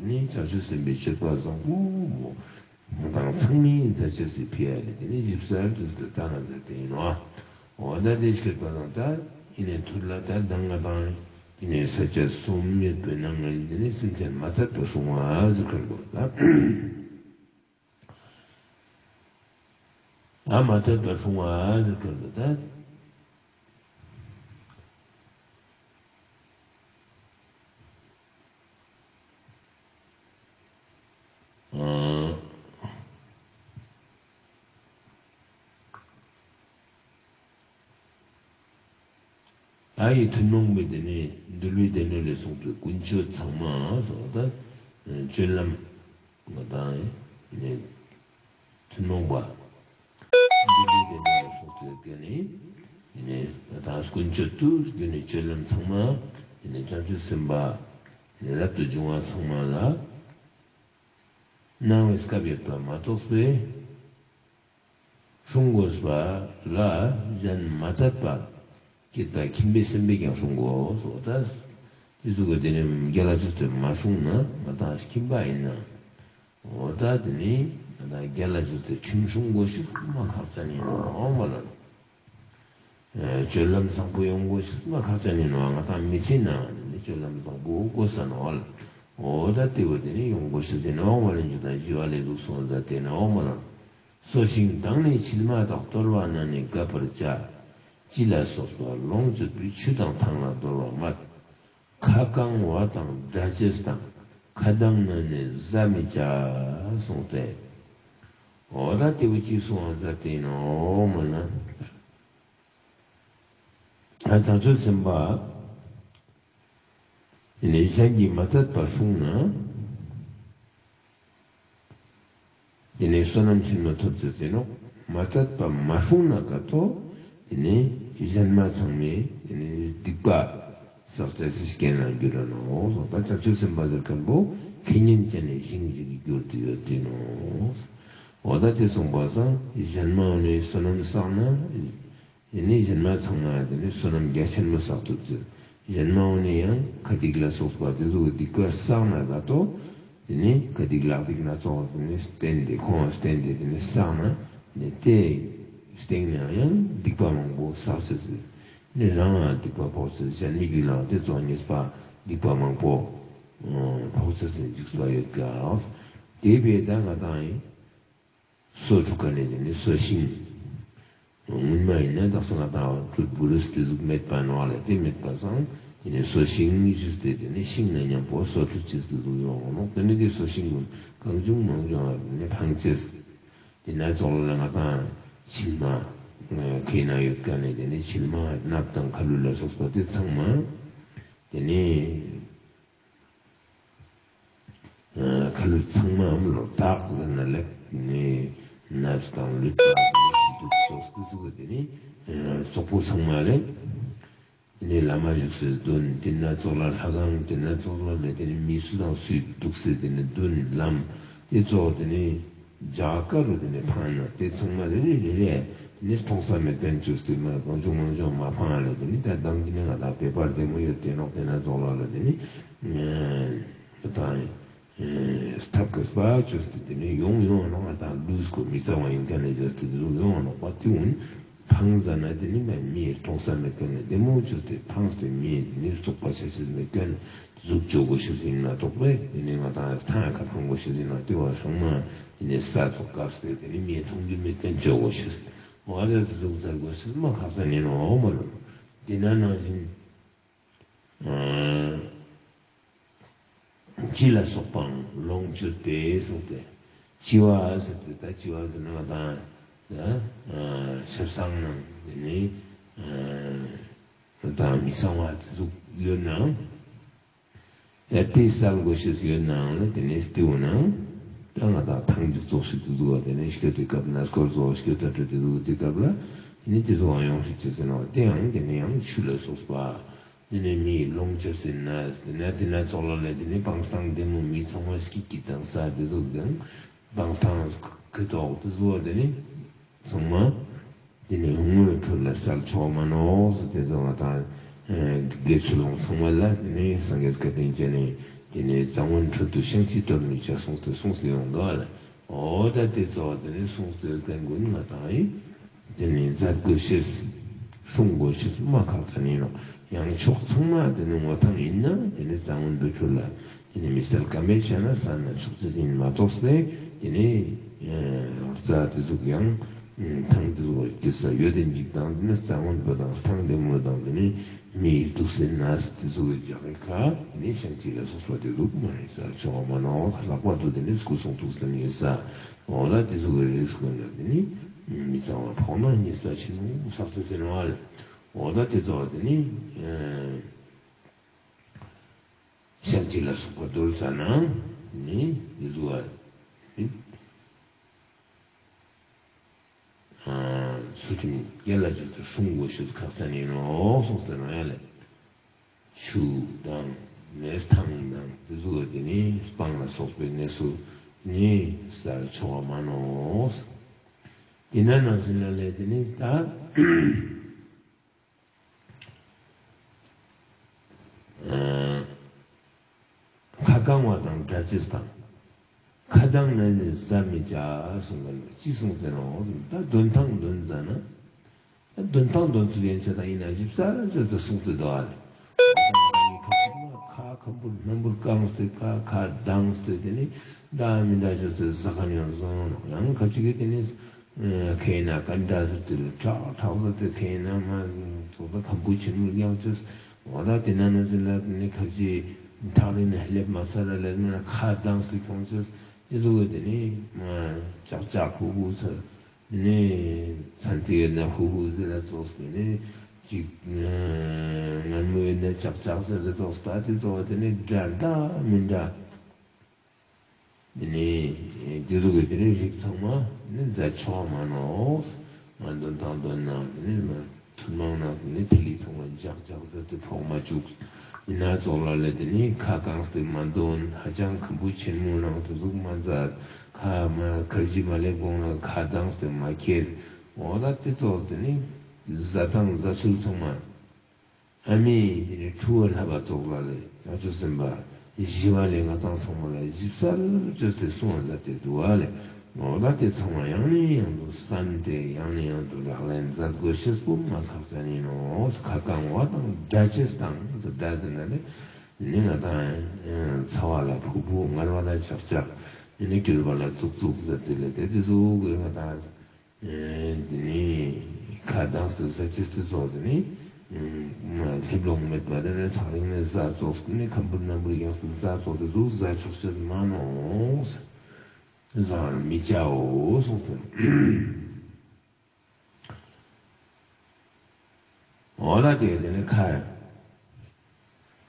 ནི་བྱང་ཆུབ་སེམས་དཔའི་སྤྱོད་པ་བཟང་པོ་མོ་ང་དང་ཚང་མས་མཛད་ཅེས་སི་ཕི་ལ་དེ་ནི་ཞིབ་གསལ་ཅོས་ཏེ་ལྟ་ན་མཛད་དེ་ཡིན་ནོག། འོ་ད་དེ་སྤྱོད་པ་དང་ད་ཡིན་ནི་ཐུར་ལ་ད་མདང་ང་དང་ཡིན་ནི་ས་བཅད་གསུམ་ཡོད་པའི་ནང་ང་དེ་ནི་སེམས་ཅན་མ་དད་པ་སྲུང་བ་ཟེར་ཁན་བོ་ད། ད་མ་དད་པ་སྲུང་བ་ཟེར་ཁན་བོ་ད། ཨ། ད་ཡི་ཐུན་མོང་མའི་དེ་ནི་འདུལ་བའི་སྡེ་སྣོད་ལས་གསུངས་པའི་ཀུན་སྤྱོད་ཚང་མ་སོགས་ད་སྤྱོད་ལམ་ང་དང་ནི་ཐུན་མོང་པ་འདུལ་བའི་སྡེ་སྣོད་ལས་གསུངས་པའི་ཀ་ནི་ནི་ད་ཀུན་སྤྱོད་དུ་རྒྱུ་ནི་སྤྱོད་ལམ་ཚང་མ་ནི་བྱང་ཆུབ་སེམས་དཔའ་ནི་རབ་ཏུ་བྱུང་བ་ཚང་མ་ལ་གནང་བའི་སྐབས་ཡོད་པ་མ་གཏོགས་པའི་སྲུང་དགོས་པ་ལ་གཞན་མ་དད་པ་སྐྱེད་པ་ཁྱིམ་པའི་སེམས་པས་ཀྱང་སྲུང་དགོས་སོ། ད་དེ་ཟུག་གི་དེ་ནི་རྒྱལ་ལ་ཅོས་ཏེ་མ་སྲུང་ན་ང་དང་ཁྱིམ་པ་ཡིན་ན། འོ་ད་དེ་ནི་ང་དང་རྒྱལ་ལ་ཅོས་ཏེ་ཁྲིམས་སྲུང་དགོས་ཤེས་མ་ཁག་ཅན་ཡིན་ནོག་མ་ལ། ཨེ་སྤྱོད་ལམ་བཟང་པོ་ཡོང་དགོས་ཤེས་མ་ཁག་ཅན་ཡིན་ནོག། ང་དང་མི་ཚེའི་ནང་ནི་སྤྱོད་ལམ་བཟང་པོ་དགོས་ས་ནོག་ལ། འོ་ད་དེ་བོ་དེ་ནི་ཡོང་དགོས་ཤེས་ཡིན་ནོག་མ་ལ། འཇུག་དང་ཞི་བ་ལས་འདུག་སོང་ད་དེ་ནོག་མ་ལ། སོ་ཤིང་དང་ནི་མཆིལ་མ་དག། གཏོར་བ་ན་ནི་དགབ་པར་བྱ། ལྕི་ལ་སོགས་པ་ལོངས་སྤྱོད་པའི། ཆུ་དང་ཐང་ལ་གཏོར་བ་སྨྲ། ཁ་བཀང་བ་དང་སྒྲ་བཅས་དང་། ཁ་གདངས་ན་ནི་བཟའ་མི་བྱ་གསུངས་ཏེ། འོ་ད་དེ་བོ་ཅི་གསུངས་པ་མཛད་དེ་ཡིན་ནོག་མ་ལ། ཨ་བྱང་ཆུབ་སེམས་དཔའ་ཡིན་ནི་གཞན་གྱིས་མ་དད་པ་སྲུང་ན་ཡིན་ནི་བསོད་ནམས་ཆེན་མོ་ཐོབ་ཅེས་ཡིན་ནོག། མ་དད་པ་མ་སྲུང་ན་ག་ཏོ་ཡིན་ནི་གཞན་མ་ཚང་མས་ཡིན་ནི་སྡིག་པ་བསགས་ཅེས་སི་རྐྱེན་ལ་འགྱུར་ར་ནོག། ད་བྱང་ཆུབ་སེམས་དཔའ་ཟེར་ཁན་བོ་ཁེ་ཉེན་ཅན་ནི་ཞིང་ཞིག་གི་རྒྱུར་དུ་ཡོད་དེ་ནོག། འོ་ད་དེ་གསུངས་པ་སང་གཞན་མ་འོ་ནི་བསོད་ནམས་བསགས་ན། ཡིན་ནི་གཞན་མ་ཚང་མ་དེ་ནི་བསོད་ནམས་རྒྱ་ཆེན་མོ་བསགས་ཐུབ་ཅེས། གཞན་མ་འོ་ནི་ཡང་ཁ་ཏིག་ལ་སོགས་པ་དེ་ཚོ་གི་སྡིག་པ་བསགས་ན་ག་ཏོ། དེ་ནི་ཁ་ཏིག་ལག་ཏིག་སྣ་ཚོགས་དེ་ནི་བསྟེན་ཏེ་ཁོང་བསྟེན་ཏེ་དེ་ནི་བསགས་ན་ནི་དེ་སྟེང་ནས་ཡང་སྡིག་པ་མང་པོ་བསགས་ཅེས་ཟེར། ནི་རང་ལ་སྡིག་པ་ཕོག་ཅེས་གཞན་མི་གུན་ལ་དེ་ཙོགས་ཉེས་པ་སྡིག་པ་མང་པོ་ཕོག་ཅེས་སི་འཇིགས་པ་ཡོད་ཀྱག། དེ་བས་ད་ང་དང་ཡིན། སོ་འཁྲུད་ཀ་ནེ་དེ་ནི་སོ་ཤིང་། སྔོན་མ་ཡིན་ན་དག་ས་ང་དང་འཁྲུད་བུ་རུས་དེ་ཟུག་མེད་པ་ནོག་ལེ། དེ་མེད་པ་སང་དེ་ནི་སོ་ཤིང་ཞུས་ཏེ་དེ་ནི་ཤིང་ནང་མཉམ་པོ་སོ་འཁྲུད་ཅེས་དེ་ཟུག་ཡོང་ནོག། དེ་ནི་དེ་སོ་ཤིང་གུན་གང་བྱུང་མང་བྱུང་ལ་དེ་ནི་འཕང་ཅེས། དེ་ན་ཙོགས་ལ་ང་དང་བྱིལ་མ་ཁའི་ནང་ཡོད་ཀ་ནེ་དེ་ནི་བྱིལ་མ་སྣབས་དང་ཁ་ལུད་ལ་སོགས་པ་དེ་ཚང་མ་དེ་ནི་ཁ་ལུད་ཚང་མའམ་ལོ་དག་ཟེར་ན་ལེགས་ནི་ནབས་དང་ལུད་དང་དུག་སོགས་ཀྱི་ཟུག་དེ་ནི་སོག་པོ་ཚང་མ་ལེ། དེ་ནི་བླ་མ་བཞུགས་སའི་མདུན་དེ་ན་ཙོགས་ལ་ལྷ་ཁང་དེ་ན་ཙོགས་ལ་ལེ་དེ་ནི་མི་སུ་དང་སུའི་འདུག་སའི་དེ་ནི་མདུན་ལམ་དེ་ཙོགས་དེ་ནི་རྒྱ་གར་རུ་དེ་ནི་འཕང་ན་དེ་ཚང་མ་དེ་ནི་རེ་རེ་དེ་ནི་སྟོང་ས་མེད་ཁན་ཅོས་ཏེ་མ་གང་བྱུང་མང་བྱུང་མ་འཕང་ལེ་དེ་ནི་ད་དང་དེ་ནི་ང་དང་བེ་པར་བདེ་མོ་ཡོད་དེ་ནོག། དེ་ན་ཙོགས་ལ་ལེ་དེ་ནི་ད་ཐབས་ཀྱི་སྤ་ཅོས་ཏེ་དེ་ནི་ཡོང་ཡོང་ནོག། ང་དང་ལུས་ཀོ་མི་གཙང་བ་ཡིན་ཁན་ལེ་ཅོས་ཏེ་དེ་ཟུག་ཡོང་ནོག་པ། དེ་འུན་འཕང་ཟ་ན་དེ་ནི་མ་མི་སྟོང་ས་མེད་ཁན་ལེ་བདེ་མོ་ཅོས་ཏེ་འཕངས་ཏེ་མི་དེ་ནི་རྩུབ་པ་ཆ་ཅེས་མེད་ཁན་དེ་ཟུག་ཅོ་གོ་ཤེས་ཡིན་ན་ཐོག་པས་དེ་ནི་ང་དང་ཐང་ཁ་འཕང་གོ་ཤེས་ཡིན་ན་དེ་བ་སོང་མ་དེ་ནི་ས་ཚོགས་སྐབས་སེ་དེ་ནི་མི་མཐོང་རྒྱུ་མེད་ཁན་ཅོ་གོ་ཤེས། འོ་ད་དེ་ཟུག་ཟེར་གོ་ཤེས་མ་ཁག་ཅན་ཡིན་ནོག་མ་ལོ། དེ་ན་ནང་བཞིན་ཨ་ལྕི་ལ་སོགས་པའང་ལོངས་སྤྱོད་པས་གསུངས་ཏེ། ལྕི་བ་ཟེར་ཏེ་ད་ལྕི་བ་ཟེར་ན་ང་དང་ཆབ་གསང་ནང་དེ་ནི་ཨ་ང་དང་མི་གཙང་བ་དེ་ཟུག་ཡོད་ནའང་ཡ་དེ་སལ་གོ་ཤེས་ཡོད་ནའང་ལེ་དེ་ནི་སྟེའུ་ནང་ད་ང་དང་ཐང་ཅིག་ཙོགས་ཤིག་དེ་ཟུག་བ་དེ་ནི་སྐྱོད་དེ་སྐབས་ན་སྐོར་ཙོགས་སྐྱོད་ད་སྐྱོད་དེ་ཟུག་དེ་སྐབས་ལ་དེ་ནི་དེ་ཟུག་ཡོང་ཤེས་ཅེས་ཟེར་ན་བ་དེ་ཡང་དེ་ནི་ཡང་ཆུ་ལ་སོགས་པ། དེ་ནས་མི་ལོངས་སྤྱོད་ཟེར་ན་དེ་ན་དེ་ན་ཙོགས་ལ་ལེ་དེ་ནི་བང་སྟེང་བདེ་མོ་མི་ཚང་མ་སྐྱིད་སྐྱིད་དང་ས་དེ་ཟུག་དང་བང་སྟེང་ཁུ་ཏོག་དེ་ཟུག་དེ་ནི་ཚང་མ་དེ་ནི་དངུལ་ཁྲོད་ལ་སལ་ཆོག་མ་ནོག་ཟེར་དེ་ཟུག་ང་དང་དགེ་ཚུལ་སློང་ཚང་མ་ལ་དེ་ནི་སངས་རྒྱས་བཀའ་དྲིན་ཅན་ནི་དེ་ནི་ཟངས་བོན་ཁྲོད་དུ་བཤང་གཅི་གཏོར་མི་བྱ་གསུངས་ཏེ་གསུངས་ཏེ་ཡོང་དོ་ལེ། འོ་ད་དེ་ཙོགས་དེ་ནི་གསུངས་ཏེ་ཡོད་ཁན་གུན་ང་དང་ཡིན། དེ་ནི་མཛད་དགོས་ཤེས། སྲུང་དགོས་ཤེས་མ་ཁག་ཅན་ཡིན་ནོག། ཡང་ཕྱོགས་ཚང་མ་དེ་ནི་ངོ་ཐང་ཡིན་ན་དེ་ནི་ཟངས་བོན་དུར་ཁྲོད་ལ་དེ་ནི་མི་སལ་ཀ་མེད་ཆ་ན་ས་ན་ཆོག་ཅེས་ཡིན་མ་གཏོགས་ཏེ་དེ་ནི་རྩྭ་དེ་ཟུག་ཡང་ཐང་དེ་ཟུག་གི་ས་ཡོད་དེ་འཇིག་དང་དེ་ནི་ཟངས་བོན་པོ་དང་ཐང་དེ་མོ་དང་དེ་ནི་མི་འདུག་སའི་ནས་དེ་ཟུག་གི་རྒྱག་གི་ཁ་དེ་ནི་བཤང་གཅི་ལ་སོགས་པ་དེ་ཟུག་མ་ཡིན་ས་ཆོག་མ་ནོག། ལྷག་པར་དུ་དེ་ནི་སྐུ་གསུང་ཐུགས་ལ་ཉེ་ས། འོ་ད་དེ་ཚོ་གི་རིགས་ཀུན་ལ་དེ་ནི་མི་གཙང་བ་ཕོག་ན་ཉེས་པ་ཆེན་མོ་བསགས་ཏེ་ཟེར་ནོག་ལེ། འོ་ད་དེ་ཚོ་དེ་ནི་ཨ་བཤང་གཅི་ལ་སོགས་པ་དུར་ཟ་ན་ནི་དེ་ཚོ་བ་ཨ་ཚུལ་ཁྲིམས་རྒྱལ་ལ་བཅོས་ཏེ་སྲུང་དགོས་ཤེས་ཁག་ཅན་ཡིན་ནོག་གསུངས་ཏེ་ནོག་ཡ་ལེ། ཆུ་དང་ནས་ཐང་དང་དེ་ཚོ་དེ་ནི་སྤང་ལ་སོགས་པའི་གནས་སུ་ནི་སལ་ཆོག་མ་ནོག། དེ་ན་ནང་བཞིན་ལ་ལས་དེ་ནི་ད་ཨ་ཁ་བཀང་བ་དང་འདྲ་ཅེས་དང་། ཁ་གདངས་ན་ནི་བཟའ་མི་བྱ་གསུངས་པ་ནི་ཅི་གསུངས་ཏེ་ནོག། ད་འདོན་ཐང་འདོན་ཟ་ན། ད་འདོན་ཐང་འདོན་ཚུལ་ཡན་ཆད་དང་ཡིན་ན་ཞིབ་གསལ་ཅོས་ཏེ་གསུངས་ཏེ་འདུག་ཨ་ལེ། ཁ་ཁམ་བུ་སྣམ་བུར་བཀང་སྟེ་ཁ་ཁ་གདངས་ཏེ་དེ་ནི་འདྲ་མི་འདྲ་ཅོས་ཏེ་ཟ་མཁན་ཡང་བཟོ་ནོག། ཡང་ཁ་ཅིག་གིས་དེ་ནི་ཁེ་ན་ཀ་འདྲ་ཟེར་ཏེ་ཁྲག་ཁྲག་ཟེར་ཏེ་ཁེ་ན་མ་ཚོགས་ད་ཁམ་བུ་ཆེན་མོ་རྒྱག་ཅེས། འོ་ད་དེ་ན་ནང་བཞིན་ལ་དེ་ནི་ཁ་ཅིག་ཐག་རིང་ནས་སླེབས་མ་ཚར་ར་ལས་མིན་ན་ཁ་གདངས་ཏེ་ཁྱོང་ཅེས། དེ་ཚོ་གི་དེ་ནི་ཅག་ཅག་ཧུ་ཧུ་ཟེར། དེ་ནི་ཚན་ཏེ་ཡོད་ན་ཧུ་ཧུ་ཟེར་ར་ཙོགས། དེ་ནི་ཅིག་ངན་མོ་ཡོད་ན་ཅག་ཅག་ཟེར་ར་ཙོགས། ད་དེ་ཚོ་དེ་ནི་འདྲ་འདྲ་མི་འདྲ། དེ་ནི་དེ་ཚོ་གི་དེ་ནི་རིགས་ཚང་མ་ནི་བཟའ་ཆོག་མ་ནོག། ང་འདོན་ཐང་འདོན་ན་དེ་ནི་མ་ཐུན་མོང་ན་དེ་ནི་ཐིག་ལེ་ཚང་མ་འཇག་འཇག་ཟེར་ཏེ་ཕོག་མ་བཅུག། ཡིན་ན་ཙོགས་ལ་ལས་དེ་ནི་ཁ་བཀངས་ཏེ་མ་འདོན། ཧ་ཅང་ཁམ་བུ་ཆེན་མོ་ནང་དེ་ཟུག་མ་མཛད། ཁ་མ་ཁར་ཇི་མ་ལེབ་གོང་ལ་ཁ་གདངས་ཏེ་མ་ཁྱེར། འོ་ད་དེ་ཙོགས་དེ་ནི་བཟའ་སྟངས་བཟའ་ཚུལ་ཚང་མ་ཨ་མི་དེ་ནི་ཁྲུ་བོ་ལྷ་བ་ཙོགས་ལ་ལས་བྱང་ཆུབ་སེམས་དཔའ་ཞི་བ་ལྷས་ང་དང་ཚང་མ་ལ་ཞིབ་གསལ་ཅོས་ཏེ་གསུངས་པ་མཛད་དེ་འདུག་ཨ་ལེ། འོ་ད་དེ་ཚང་མ་ཡང་ནས་ཡང་དུ་བསམ་སྟེ་ཡང་ནས་ཡང་དུ་ལག་ལེན་མཛད་དགོས་ཤེས་པོ་མ་ཁག་ཅན་ཡིན་ནོག། ཁ་བསྐང་བ་དང་སྒྲ་ཆས་དང་སྒྲ་ཟེར་ན་ནི་ནི་ང་དང་ཚ་བ་ལ་ཕུག་ཕུག་ངར་བ་ལ་ཆག་ཆག་ནི་སྐྱུར་བ་ལ་ཙུག་ཙུག་ཟེར་དེ་ལས་དེ་དེ་ཟུག་གི་ང་དང་དེ་ནི་ཁ་གདངས་ཏེ་ཟ་ཅེས་དེ་ཚོགས་དེ་ནི་སླེབ་ལོང་མེད་པ་དེ་ནི་ཐག་རིང་ནས་ཟ་ཙོགས་དེ་ནི་ཁམ་བུ་སྣམ་བུ་རྒྱགས་ཏེ་ཟ་ཙོགས་དེ་ཟུག་ཟ་ཆོག་ཅེས་མ་ནོག། ཟ་མི་བྱའོ་གསུངས་ཏེ། འོ་ན་དེ་དེ་ནི་ཁ་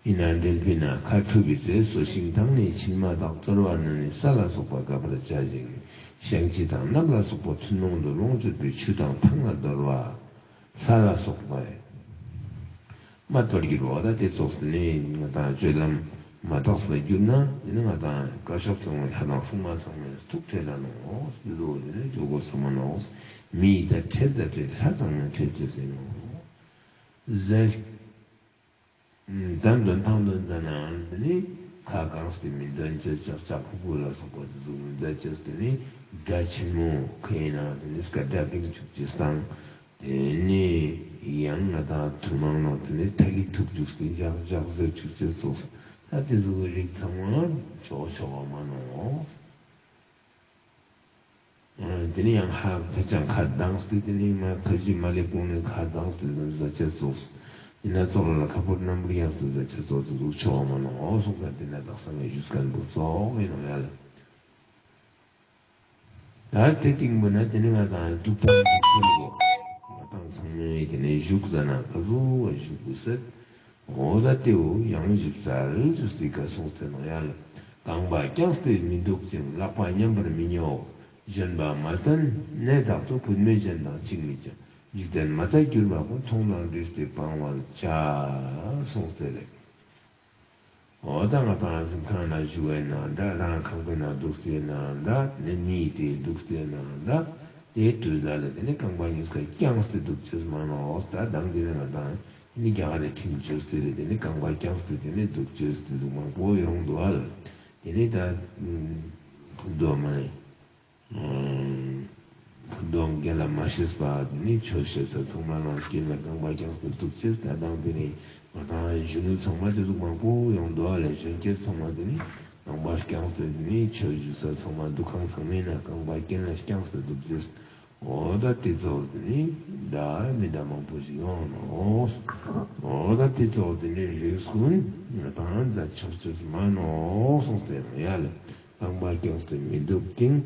ཡིན་ན་འབྲེལ་པའི་ན་ཁ་འཁྲུ་བའི་ཚེ་ཟོ་ཤིང་དང་ནི་མཆིལ་མ་དག་གཏོར་བ་ན་ནི་ས་ལ་སོགས་པ་དགབ་པར་བྱ་ཞིང་། བཤང་གཅི་དང་སྣབས་ལ་སོགས་པ་ཐུན་མོང་དུ་ལོངས་སྤྱོད་པའི་ཆུ་དང་ཐང་ལ་གཏོར་བ། ལྷ་ལ་སོགས་པས་སྨད་པར་འགྱུར་བ། ད་དེ་ཙོགས་ནི་ང་དང་སྤྱོད་ལམ་མ་དག་པར་གྱུར་ན་དེ་ནི་ང་དང་དཀར་ཕྱོགས་སྐྱོང་བའི་ལྷ་དང་སྲུང་མ་ཚང་མས་ཐུགས་ཁྲོས་ལ་ནོག། དེ་ཚོ་དེ་ནི་འཇོག་དགོས་ས་མ་ནོག། མི་ཡི་ད་ཁྲེལ་ད་ཁྲེལ་ལྷ་ཚང་མས་ཁྲེལ་ཅེས་ཟེར་ནོག། ཟས་ད་འདོན་ཐང་འདོན་ཟ་ནའང་དེ་ནི་ཁ་བསྐངས་ཏེ་མི་འདོན་ཅེས། ལྕག་ལྕག་ཕུག་ཕུག་ལ་སོགས་པ་དེ་ཚོ་མི་མཛད་ཅེས། དེ་ནི་སྒྲ་ཆེན་མོ་ཁ་ཡིན་ན་དེ་ནི་སྐད་སྒྲ་བིང་བཅུག་ཅེས་དང་། དེ་ནི་ཡང་ང་དང་ཐུན་མོང་ནང་དེ་ནི་ཐག་གི་ཐུག་བཅུག་སྟེ་ལྕག་ལྕག་ཟེར་བཅུག་ཅེས་སོགས། ད་དེ་ཚོ་གི་རིགས་ཚང་མ་ཆོག་ཆོག་མ་ནོག། དེ་ནི་ཡང་ཧ་ཁ་ཅང་ཁ་གདངས་ཏེ་དེ་ནི་མ་ཁ་ཞིག་མ་ལེབ་གོང་ནས་ཁ་གདངས་ཏེ་ཟ་ཅེས་ཙོགས། ཡིན་ན་ཙོགས་ལ་ཁ་ཕོར་སྣམ་བུར་གཡས་ཏེ་ཟ་ཅེས་ཙོགས་དེ་ཟུག་ཆོག་མ་ནོག་གསུངས་ཏེ། དེ་ནི་དག་ས་ངས་ཞུས་མཁན་པོ་ཙོགས་ཡིན་ནོག་ཡ་ལེ། ད་དེ་སྟིང་པོ་ན་དེ་ནི་ང་དང་འདུག་སྟངས་འདུག་ཚུལ་གོ། ང་དང་ཚང་མས་དེ་ནི་བཞུགས་ཟ་ན་ག་ཟུག་བ་བཞུགས་དགོས་ཟེར། འོ་ད་དེའོ་ཡང་ཞིབ་གསལ་ཅོས་ཏེ་ག་གསུངས་ཏེ་ནོག་ཡ་ལེ། རྐང་པ་བརྐྱངས་ཏེ་མི་འདུག་ཅིང་། ལག་པ་མཉམ་པར་མི་ཉོའོ། བཞོན་པ་མ་བསྟན་གནས་དག་ཏུ། བུད་མེད་གཞན་དང་ཅིག་མི་བྱ། འཇིག་རྟེན་མ་དག་གྱུར་པ་པོ། མཐོང་དང་འདྲིས་ཏེ་སྤང་བར་བྱ། གསུངས་ཏེ་ལེ། འོ་ད་ང་དང་གཟིམ་ཁང་ན་བཞུགས་ཡིན་ན་འདྲ། རང་ཁང་པའི་ན་འདུག་སྟེ་ཡིན་ན་འདྲ། དེ་ནི་མི་དེ་འདུག་སྟེ་ཡིན་ན་འདྲ། དེ་དུས་ལ་ལ་དེ་ནི་རྐང་པ་གཉིས་ཀ་བརྐྱངས་ཏེ་འདུག་ཅེས་མ་ནོག། ད་དང་དེ་ནི་ང་དང་ནི་རྒྱ་གར་རི་ཁྲིམས་བཅོས་ཏེ་རེད། དེ་ནི་རྐང་པ་བརྐྱངས་ཏེ་དེ་ནི་འདུག་ཅེས་དེ་ཟུག་མང་པོ་ཡོང་འདུག་ཨ་ལེ། དེ་ནི་ད་ཕུ་མདོ་མ་ནི་ཕུ་མདོ་རྒན་ལ་མ་ཤེས་པ་དེ་ནི་ཆོས་བཤད་ས་ཚང་མ་ལ་རྐྱེན་ལ་རྐང་པ་བརྐྱངས་ཏེ་འདུག་ཅེས། ད་དང་དེ་ནི་ང་དང་གཞོན་ནུ་ཚང་མ་དེ་ཟུག་མང་པོ་ཡོང་འདུག་ཨ་ལེ། གཞོན་སྐྱེས་ཚང་མ་དེ་ནི་རྐང་པ་བརྐྱངས་ཏེ་དེ་ནི་ཆོས་ཞུ་ས་ཚང་མ་འདུ་ཁང་ཚང་མའི་ནང་རྐང་པ་རྐྱེན་ལ་བརྐྱངས་ཏེ་འདུག་ཅེས། འོ་ད་དེ་ཚོ་དེ་ནི་འདྲ་མི་འདྲ་མང་པོ་ཞིག་ཡོང་ནོག། འོ་ད་དེ་ཚོ་དེ་ནི་རིགས་ཀུན་ང་དང་མཛད་ཆོག་ཅེས་མ་ནོག་གསུངས་ཏེ་ཡ་ལེ། རྐང་པ་བརྐྱངས་ཏེ་མི་འདུག་ཅིང་།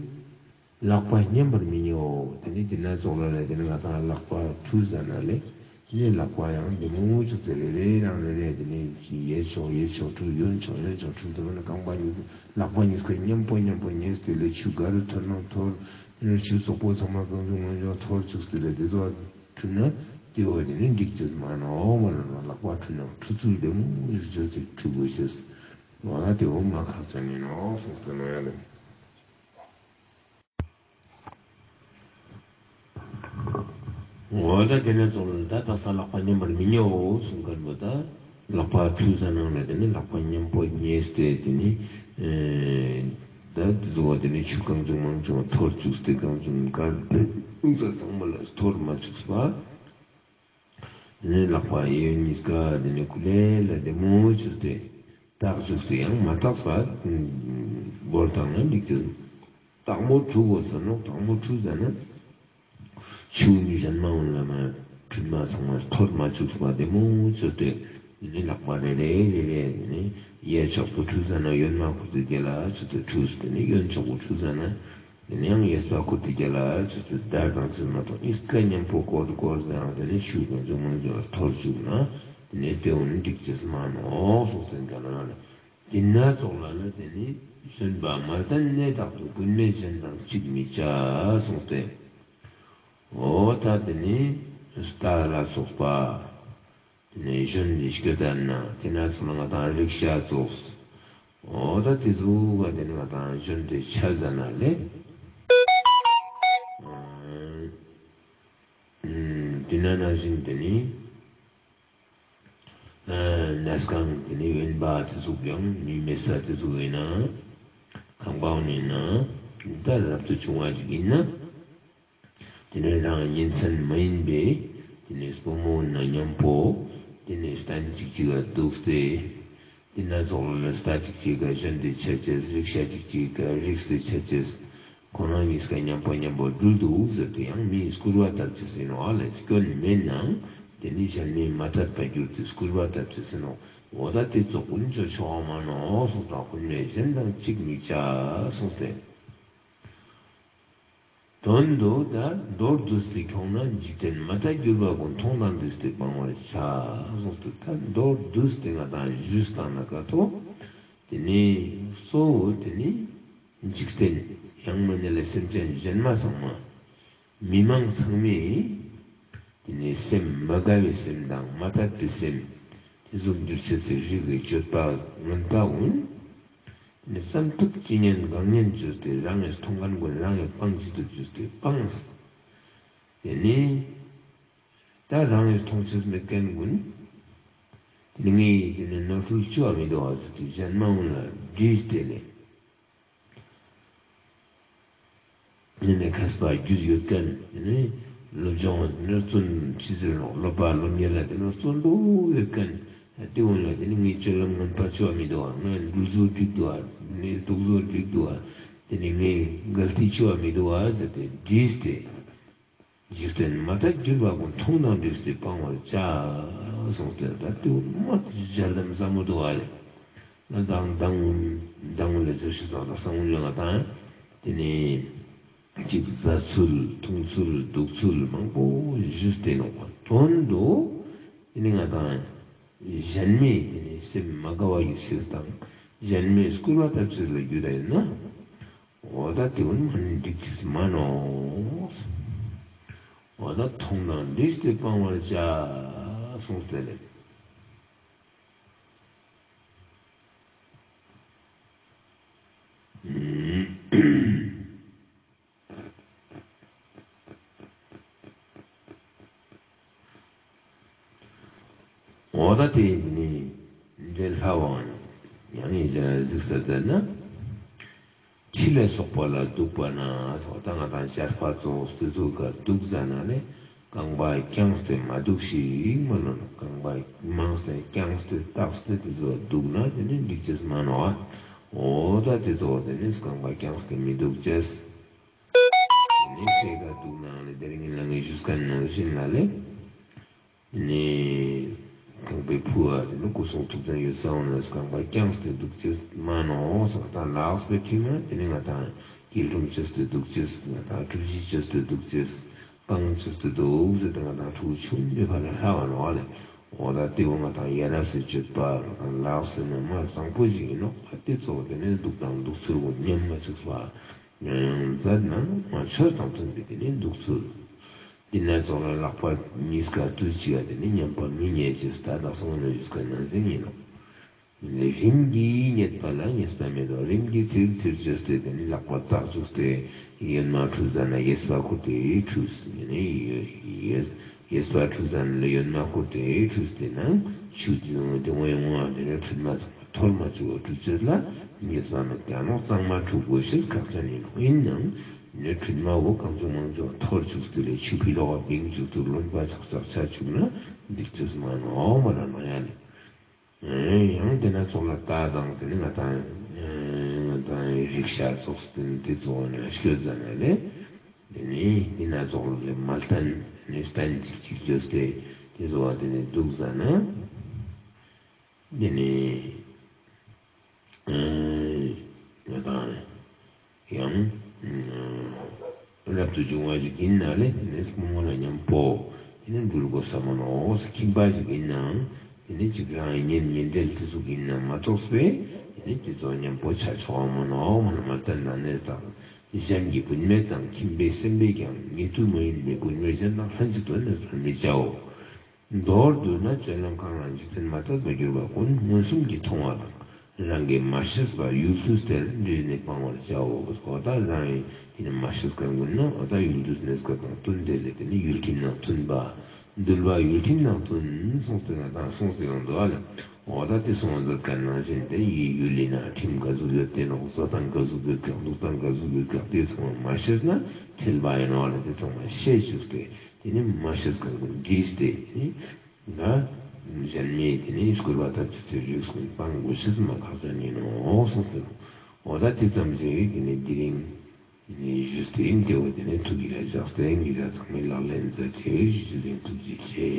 ལག་པ་མཉམ་པར་མི་ཉོའོ། དེ་ནི་དེ་ན་ཙོགས་ལ་ལེ་དེ་ནི་ང་དང་ལག་པ་འཁྲུ་ཟ་ན་ལེ། དེ་ནི་ལག་པ་ཡང་བདེ་མོ་བཅུག་སྟེ་རེ་རེ་རང་རེ་རེ་དེ་ནི་གཡས་ཕྱོགས་གཡས་ཕྱོགས་འཁྲུ། གཡོན་ཕྱོགས་གཡོན་ཕྱོགས་འཁྲུ། དེ་ནི་རྐང་པ་གཉིས་ལག་པ་གཉིས་ཀ་མཉམ་པོ་མཉམ་པོ་ཉེས་ཏེ་ལེ། ཆུ་ག་རུ་འཐོར་ན་འཐོར། དེ་ནི་ཆུ་བཙོག་པོ་ཚང་མ་གང་བྱུང་མང་བྱུང་འཐོར་བཅུག་སྟེ་ལེ། དེ་ཚོ་འཁྲུ་ན་དེ་བོ་དེ་ནི་འགྲིག་ཅེས་མ་ནོག་མ་ལ་ལག་པ་འཁྲུ་ན་འཁྲུ་ཚུལ་བདེ་མོ་ཞིག་བཅོས་ཏེ་འཁྲུ་དགོས་ཤེས། འོ་ན་དེ་བོ་མ་ཁག་ཅན་ཡིན་ནོག་གསུངས་ཏེ་ནོག་ཡ་ལེ། འོ་ད་དེ་ནས་ཙོགས་ལ་ད་དག་ས་ལག་པ་མཉམ་པར་མི་ཉོའོ་གསུངས་མཁན་པོ་ད་ལག་པ་འཁྲུ་ཟ་ནང་ལ་དེ་ནི་ལག་པ་མཉམ་པོ་ཉེས་ཏེ་དེ་ནི་ཨེ་ད་དེ་ཚོ་བ་དེ་ནི་ཆུ་གང་བྱུང་མང་བྱུང་འཐོར་བཅུག་སྟེ་གང་བྱུང་གར་དེ་ས་ཚང་མ་ལ་འཐོར་མ་བཅུག་པ། དེ་ནས་ལག་པ་གཡས་གཡོན་གཉིས་ཀ་དེ་ནས་ཀུ་ལེ་ལ་བདེ་མོ་བཅོས་ཏེ་བཏགས་བཅུག་སྟེ་ཡང་མ་བཏགས་པ་སྒོར་བཏང་ན་འགྲིག་སྟེ་བཏགས་མོ་འཁྲུ་དགོས་ས་ནོག། བཏགས་མོ་འཁྲུ་ཟ་ན་ཆུ་གཞན་མ་འོང་ལ་མ་འཁྲུན་མ་ཚང་མ་འཐོར་མ་བཅུག་པ་བདེ་མོ་བཅོས་ཏེ་དེ་ནས་ལག་པ་རེ་རེ་རེ་རེ་དེ་ནས་གཡས་ཕྱོགས་པོ་འཁྲུ་ཟ་ན་གཡོན་མ་ཁུར་ཏེ་རྒྱ་ལ་བཅོས་ཏེ་འཁྲུས། དེ་ནས་གཡོན་ཕྱོགས་པོ་འཁྲུ་ཟ་ན། དེ་ནས་ཡང་གཡས་པ་ཁུར་ཏེ་རྒྱ་ལ་བཅོས་ཏེ་བརྡར་གང་ཚུལ་མ་གཏོགས་གཉིས་ཀ་མཉམ་པོ་ཀོར་ཀོར་ཟེར་ཡང་དེ་ནས་ཆུ་གང་བྱུང་མང་བྱུང་འཐོར་བཅུག་ན་དེ་ནས་དེ་འོ་ནི་འགྲིག་ཅེས་མ་ནོག་གསུངས་ཏེ་འདུག་ལ། དེ་ན་ཙོགས་ལ་ལ་དེ་ནི་བཞོན་པ་མ་བསྟན་གནས་དག་ཏུ། བུད་མེད་གཞན་དང་གཅིག་མི་བྱ་གསུངས་ཏེ། འོ་ད་དེ་ནི་རྟ་ལ་སོགས་པ། དེ་ནས་གཞོན་ནི་སྐྱོད་ལྟར་ན་དེ་ན་ཚོ་ལ་ང་དང་རིག་ཤ་ཙོགས། འོ་ད་དེ་ཟུག་ག་དེ་ནི་ང་དང་གཞོན་དེ་ཆ་ཟ་ན་ལེ། དེ་ན་ན་བཞིན་དེ་ནི་གནས་ཁང་དེ་ནི་དབེན་པ་དེ་ཟུག་ཡང་མི་མེད་ས་དེ་ཟུག་ཡིན་ན་ཁང་པའང་ཡིན་ན། ད་རབ་ཏུ་བྱུང་བ་ཞིག་ཡིན་ན། དེ་ནས་རང་གཉེན་ཚན་མ་ཡིན་པའི་དེ་ནས་བུ་མོ་ན་མཉམ་པོ་དེ་ནས་སྟན་གཅིག་གཅིག་ག་འདུག་སྟེ། དེ་ན་ཙོགས་ལ་ལས་ལྟ་གཅིག་གཅིག་ག་ཞོན་ཏེ་ཆ་ཅེས། རིག་ཤ་གཅིག་གཅིག་ག་རིག་སྟེ་ཆ་ཅེས། ཁོང་རང་གཉིས་ཀ་མཉམ་པོ་མཉམ་པོ་འགྲུལ་འདུག་ཟེར་ཏེ་ཡང་མིས་སྐུར་བ་བཏབ་ཅེས་ཡིན་ནོག་ཨ་ལེ། སྐྱོན་མེད་ནའང་དེ་ནི་གཞན་མིས་མ་དད་པ་གྱུར་ཏེ་སྐུར་བ་བཏབ་ཅེས་ཡིན་ནོག་འོ་ད་དེ་ཙོགས་ཀུན་ཆོ་ཆོག་མ་ནོག་གསུངས་དང་། ཀུན་མེད་གཞན་དང་གཅིག་མི་བྱ་གསུངས་ཏེ། དོན་དུ་ད་མདོར་བསྡུས་ཏེ་ཁྱོང་ན། འཇིག་རྟེན་མ་དད་གྱུར་པ་ཀུན། མཐོང་དང་འདྲིས་ཏེ་སྤང་བར་བྱ། གསུངས་ཏེ། ད་མདོར་བསྡུས་ཏེ་ང་དང་ཞུས་བཏང་ན་ཀ་ཐོག་དེ་ནི་གཙོ་བོ་དེ་ནི་འཇིག་རྟེན་ཡང་མིན་ན་ལས་སེམས་ཅན་གཞན་མ་ཚང་མ་མི་མང་ཚང་མས་དེ་ནི་སེམས་མ་དགའ་བའི་སེམས་དང་མ་དད་པའི་སེམས་དེ་ཟུག་འགྱུར་ཅེས་སི་རིགས་ཀྱི་སྤྱོད་པ་ངན་པ་ཀུན་ནི་བསམ་ཐུབ་ཅི་ཉན་གང་ཉན་བཅོས་ཏེ། རང་གི་མཐོང་མཁན་ཀུན་རང་གི་སྤང་ཅི་ཐུབ་བཅོས་ཏེ་སྤངས། དེ་ནི་ད་རང་གི་མཐོང་ཅེས་མེད་མཁན་ཀུན་དེ་ནི་ངས་དེ་ནི་ནོར་འཁྲུལ་ཅོ་བ་མི་འདུག་ཨ་ཟེར་ཏེ་གཞན་མ་ཀུན་ལ་དྲིས་ཏེ་ལས། དེ་ནས་མཁས་པ་རྒྱུས་ཡོད་མཁན། དེ་ནས་སློབ་སྦྱོང་ནི་བརྩོན་ཅི་ཟེར་ནོག་སློབ་པ་སློབ་གཉེར་ལ་དེ་ནས་བརྩོན་པོ་ཡོད་མཁན། དེ་ཀུན་ལ་དེ་ནས་ངའི་སྤྱོད་ལམ་ངན་པ་ཅོ་བ་མི་འདུག་ཨ། ངའི་འགྲུལ་བཟོ་འགྲིག་འདུག་ཨ། ངའི་འདུག་བཟོ་འགྲིག་འདུག་ཨ། དེ་ནས་ངའི་གལ་ཏི་ཅོ་བ་མི་འདུག་ཨ་ཟེར་ཏེ་དྲིས་ཏེ། འཇིག་རྟེན་མ་དད་གྱུར་པ་ཀུན། མཐོང་དང་འདྲིས་ཏེ་སྤང་བར་བྱ། གསུངས་ཏེ། ད་དེ་ཀུན་མ་སྦྱར་དམ་ཟབ་མོ་འདུག་ཨ་ལེ། ང་དང་མདང་མདང་ལ་ཟེར་ཞིག་དང་ད་སང་ལ་ང་དང་དེ་ནས་ཅིག་ཟ་ཚུལ་འཐུང་ཚུལ་འདུག་ཚུལ་མང་པོ་ཞུས་ཏེ་ནོག་པ། དོན་དུ་དེ་ནི་ང་དང་གཞན་མའི་དེ་ནི་སེམས་མ་དགའ་བ་ཡོད་ཅེས་དང་གཞན་མའི་སྐུར་བ་བཏབ་ཅེས་ལ་རྒྱུ་ད་ཡིན་ན། འོ་ད་དེ་ཀུན་མ་ནི་འགྲིག་ཅེས་མ་ནོག་འོ་ད་མཐོང་དང་འདྲིས་ཏེ་སྤང་བར་བྱ་གསུངས་ཏེ་ལེ། འོ་ད་དེ་ནི་འདྲེ་ལྷ་བའང་ཡང་ཡིན་ཅང་གཟིགས་ས་ད་ན། ཁྱི་ལ་སོགས་པ་ལ་འདུག་པ་ན། འོ་ད་ང་དང་ཆར་པ་ཙོགས་དེ་ཚོ་ག་འདུག་ཟ་ན་ལེ། རྐང་པ་བརྐྱངས་ཏེ་མ་འདུག་ཞིག་མ་ལོ་ན། རྐང་པ་མང་སྟེ་བརྐྱངས་ཏེ་བཏགས་ཏེ་དེ་ཚོ་འདུག་ན་དེ་ནི་འགྲིག་ཅེས་མ་ནོག་འོ་ད་དེ་ཚོ་དེ་ནི་རྐང་པ་བརྐྱངས་ཏེ་མི་འདུག་ཅེས། དེ་ནི་ཁྱི་ག་འདུག་ན་ལེ། དེ་རིང་ལ་ངས་ཞུས་མཁན་ནང་བཞིན་ལ་ལེ། དེ་ནི་རྐང་པའི་ཕུ་བ་དེ་ནི་སྐུ་གསུང་ཐུགས་རྟེན་ཡོད་ས་འོང་ན་རྐང་པ་བརྐྱངས་ཏེ་འདུག་ཅེས་མ་ནོག་ཟེར་བ་དང་། ལགས་པའི་ཁྲིད་ན་དེ་ནི་ང་དང་སྐྱིལ་ཀྲུང་ཅོས་ཏེ་འདུག་ཅེས། ང་དང་གྲུ་བཞི་ཅོས་ཏེ་འདུག་ཅེས། སྤང་ཅོས་ཏེ་འདུག་ཟེར་ཏེ་ང་དང་ཕྲུ་གུ་ཆུང་ངུའི་བར་ལ་ལྷག་པ་ནོག་ལེ། འོ་ད་དེ་བོ་ང་དང་ཡ་རབས་སི་སྤྱོད་པ་ང་དང་ལགས་སི་ནི་མ་བཟང་པོ་ཞིག་ཡིན་ནོག་ད་དེ་ཚོ་དེ་ནི་འདུག་དང་འདུག་ཚུལ་བོ་ཉམས་མ་བཅུག་པ། ཡང་ཡང་མཛད་ན་མ་ཆོས་དང་མཐུན་པའི་དེ་ནི་འདུག་ཚུལ། དེ་ན་ཙོགས་ལ་ལག་པ་གཉིས་ཀ་དུས་གཅིག་ག་དེ་ནི་ཉམས་པ་མི་རྙེད་ཅེས་ད་དག་སང་ནི་ཡོད་ཀ་ནང་བཞིན་ཡིན་ནོག་རིམ་གྱིས་རྙེད་པ་ལ་ངེས་པ་མེད་དོ། རིམ་གྱིས་ཚིར་ཚིར་བཅོས་ཏེ་དེ་ནི་ལག་པ་བཏགས་བཅུག་སྟེ་གཡོན་མ་ཁྲུས་ཟ་ན་གཡས་པ་ཁུར་ཏེ་ཁྲུས། ཡེ་ནས་གཡས་པ་ཁྲུས་ཟ་ན་ལ་གཡོན་མ་ཁུར་ཏེ་ཁྲུས་ཏེ་ན་ཆུ་དེ་དེ་ངོ་ཡང་ངོ་བ་དེ་ནས་ཁྲུས་མ་ཚང་མ་འཐོར་མ་བཅུག་པ་ཁྲུས་ཅེས་ལ་ངེས་པ་མེད་ཀ་ནོག་གཙང་མ་ཁྲུས་དགོས་ཤེས་ཁག་ཅན་ཡིན་ནོག་ཡིན་ནའང་ནི་ཁྲུས་མ་བོ་གང་བྱུང་མང་བྱུང་འཐོར་བཅུག་སྟེ་ལས་ཆུ་ཕི་ལོག་ག་བིང་བཅུག་ཏུ་རློན་པ་ཆག་ཆག་ཆ་བཅུག་ན་འགྲིག་ཅེས་མ་ནོག་མ་ལ་མ་ཡ་ལེ། ཡང་དེ་ན་ཙོགས་ལ་ལྟ་དང་དེ་ནི་ང་དང་ང་དང་རིག་ཤ་ཙོགས་དེ་ནི་དེ་ཙོགས་ནི་སྐྱོད་ཟ་ན་ལེ། དེ་ནི་དེ་ན་ཙོགས་ལ་མ་ལྟན་ནི་སྟན་ཅིག་ཅིག་བཅོས་ཏེ་དེ་ཙོགས་དེ་ནི་འདུག་ཟ་ན། དེ་ནི་ང་དང་ཡང་རབ་ཏུ་བྱུང་བ་ཞིག་ཡིན་ན་ལེ། དེ་ནི་བུ་མོ་ལ་མཉམ་པོ་དེ་ནི་འགྲུལ་དགོས་ས་མ་ནོག་ཁྱིམ་པ་ཞིག་ཡིན་ནའང་དེ་ནི་ཅིག་རང་གཉེན་ཉེ་འབྲེལ་དེ་ཟུག་ཡིན་ན་མ་གཏོགས་པས་དེ་ནི་དེ་ཚོ་མཉམ་པོ་ཆ་ཆོག་མ་ནོག་མ་ན་མ་ལྟན་ན་ནི་དང་གཞན་གྱི་བུད་མེད་དང་ཁྱིམ་པའི་སེམས་པས་ཀྱང་ཉེ་དུ་མ་ཡིན་པའི་བུད་མེད་གཞན་དང་ལྷན་ཅིག་ཏུ་གནས་པར་མི་བྱའོ། མདོར་བསྡུ་ན་སྤྱོད་ལམ་གང་ལ་འཇིག་རྟེན་མ་དད་པར་གྱུར་པ་ཀུན་མངོན་སུམ་གྱིས་མཐོང་བ་དང་རང་གི་མ་ཤེས་པ་ཡུལ་དུས་དེར་འདྲིས་ནས་སྤང་བར་བྱའོ། འོ་ད་རང་གི་དེ་ནི་མ་ཤེས་མཁན་ཀུན་ན་འོ་ད་ཡུལ་དུས་གནས་སྐབས་དང་བསྟུན་ཏེ་ལས་དེ་ནི་ཡུལ་ཁྱིམ་ནང་མཐུན་པ་འདུལ་བ་ཡུལ་ཁྱིམ་ནང་མཐུན་གསུངས་ཏེ་ན་དང་གསུངས་ཏེ་ཡོང་འདུག་ཨ་ལེ། འོ་ད་དེ་སོང་མཛད་ཁན་ནང་བཞིན་དེ་ཡི་ཡུལ་ལི་ན་ཁྲིམས་ག་ཟུག་ཡོད་དེ་ནོག། བཟའ་སྟངས་ག་ཟུག་ཡོད་ཀྱག། འདུག་སྟངས་ག་ཟུག་ཡོད་ཀྱག། དེ་ཚང་མ་མ་ཤེས་ན་ཁྲེལ་བ་ཡིན་ནོག་ལ། དེ་ཚང་མ་ཤེས་ཅུག་སྟེ་དེ་ནི་མ་ཤེས་ཁན་ཀུན་བྲིས་ཏེ་དེ་ནི་ང་གཞན་མི་དེ་ནི་སྐུར་བ་ཐབས་ཅི་ཚེ་རིགས་ཀུན་སྤང་དགོས་ཤེས་མ་ཁག་ཅན་ཡིན་ནོག་གསུངས་ཏེ་ནོག། འོ་ད་དེ་ཙམ་ཞིག་དེ་ནི་དེ་རིང་ནི་ཞུས་ཏེ་ཡིན། དེ་བོ་དེ་ནི་ཐུགས་ཡིད་ལ་བཞག་སྟེ་ཉེ་རང་ཚང་མས་ལག་ལེན་མཛད་ཅེས་ཞུ་ཞུ་ཞིང་ཐུགས་རྗེ་ཆེ།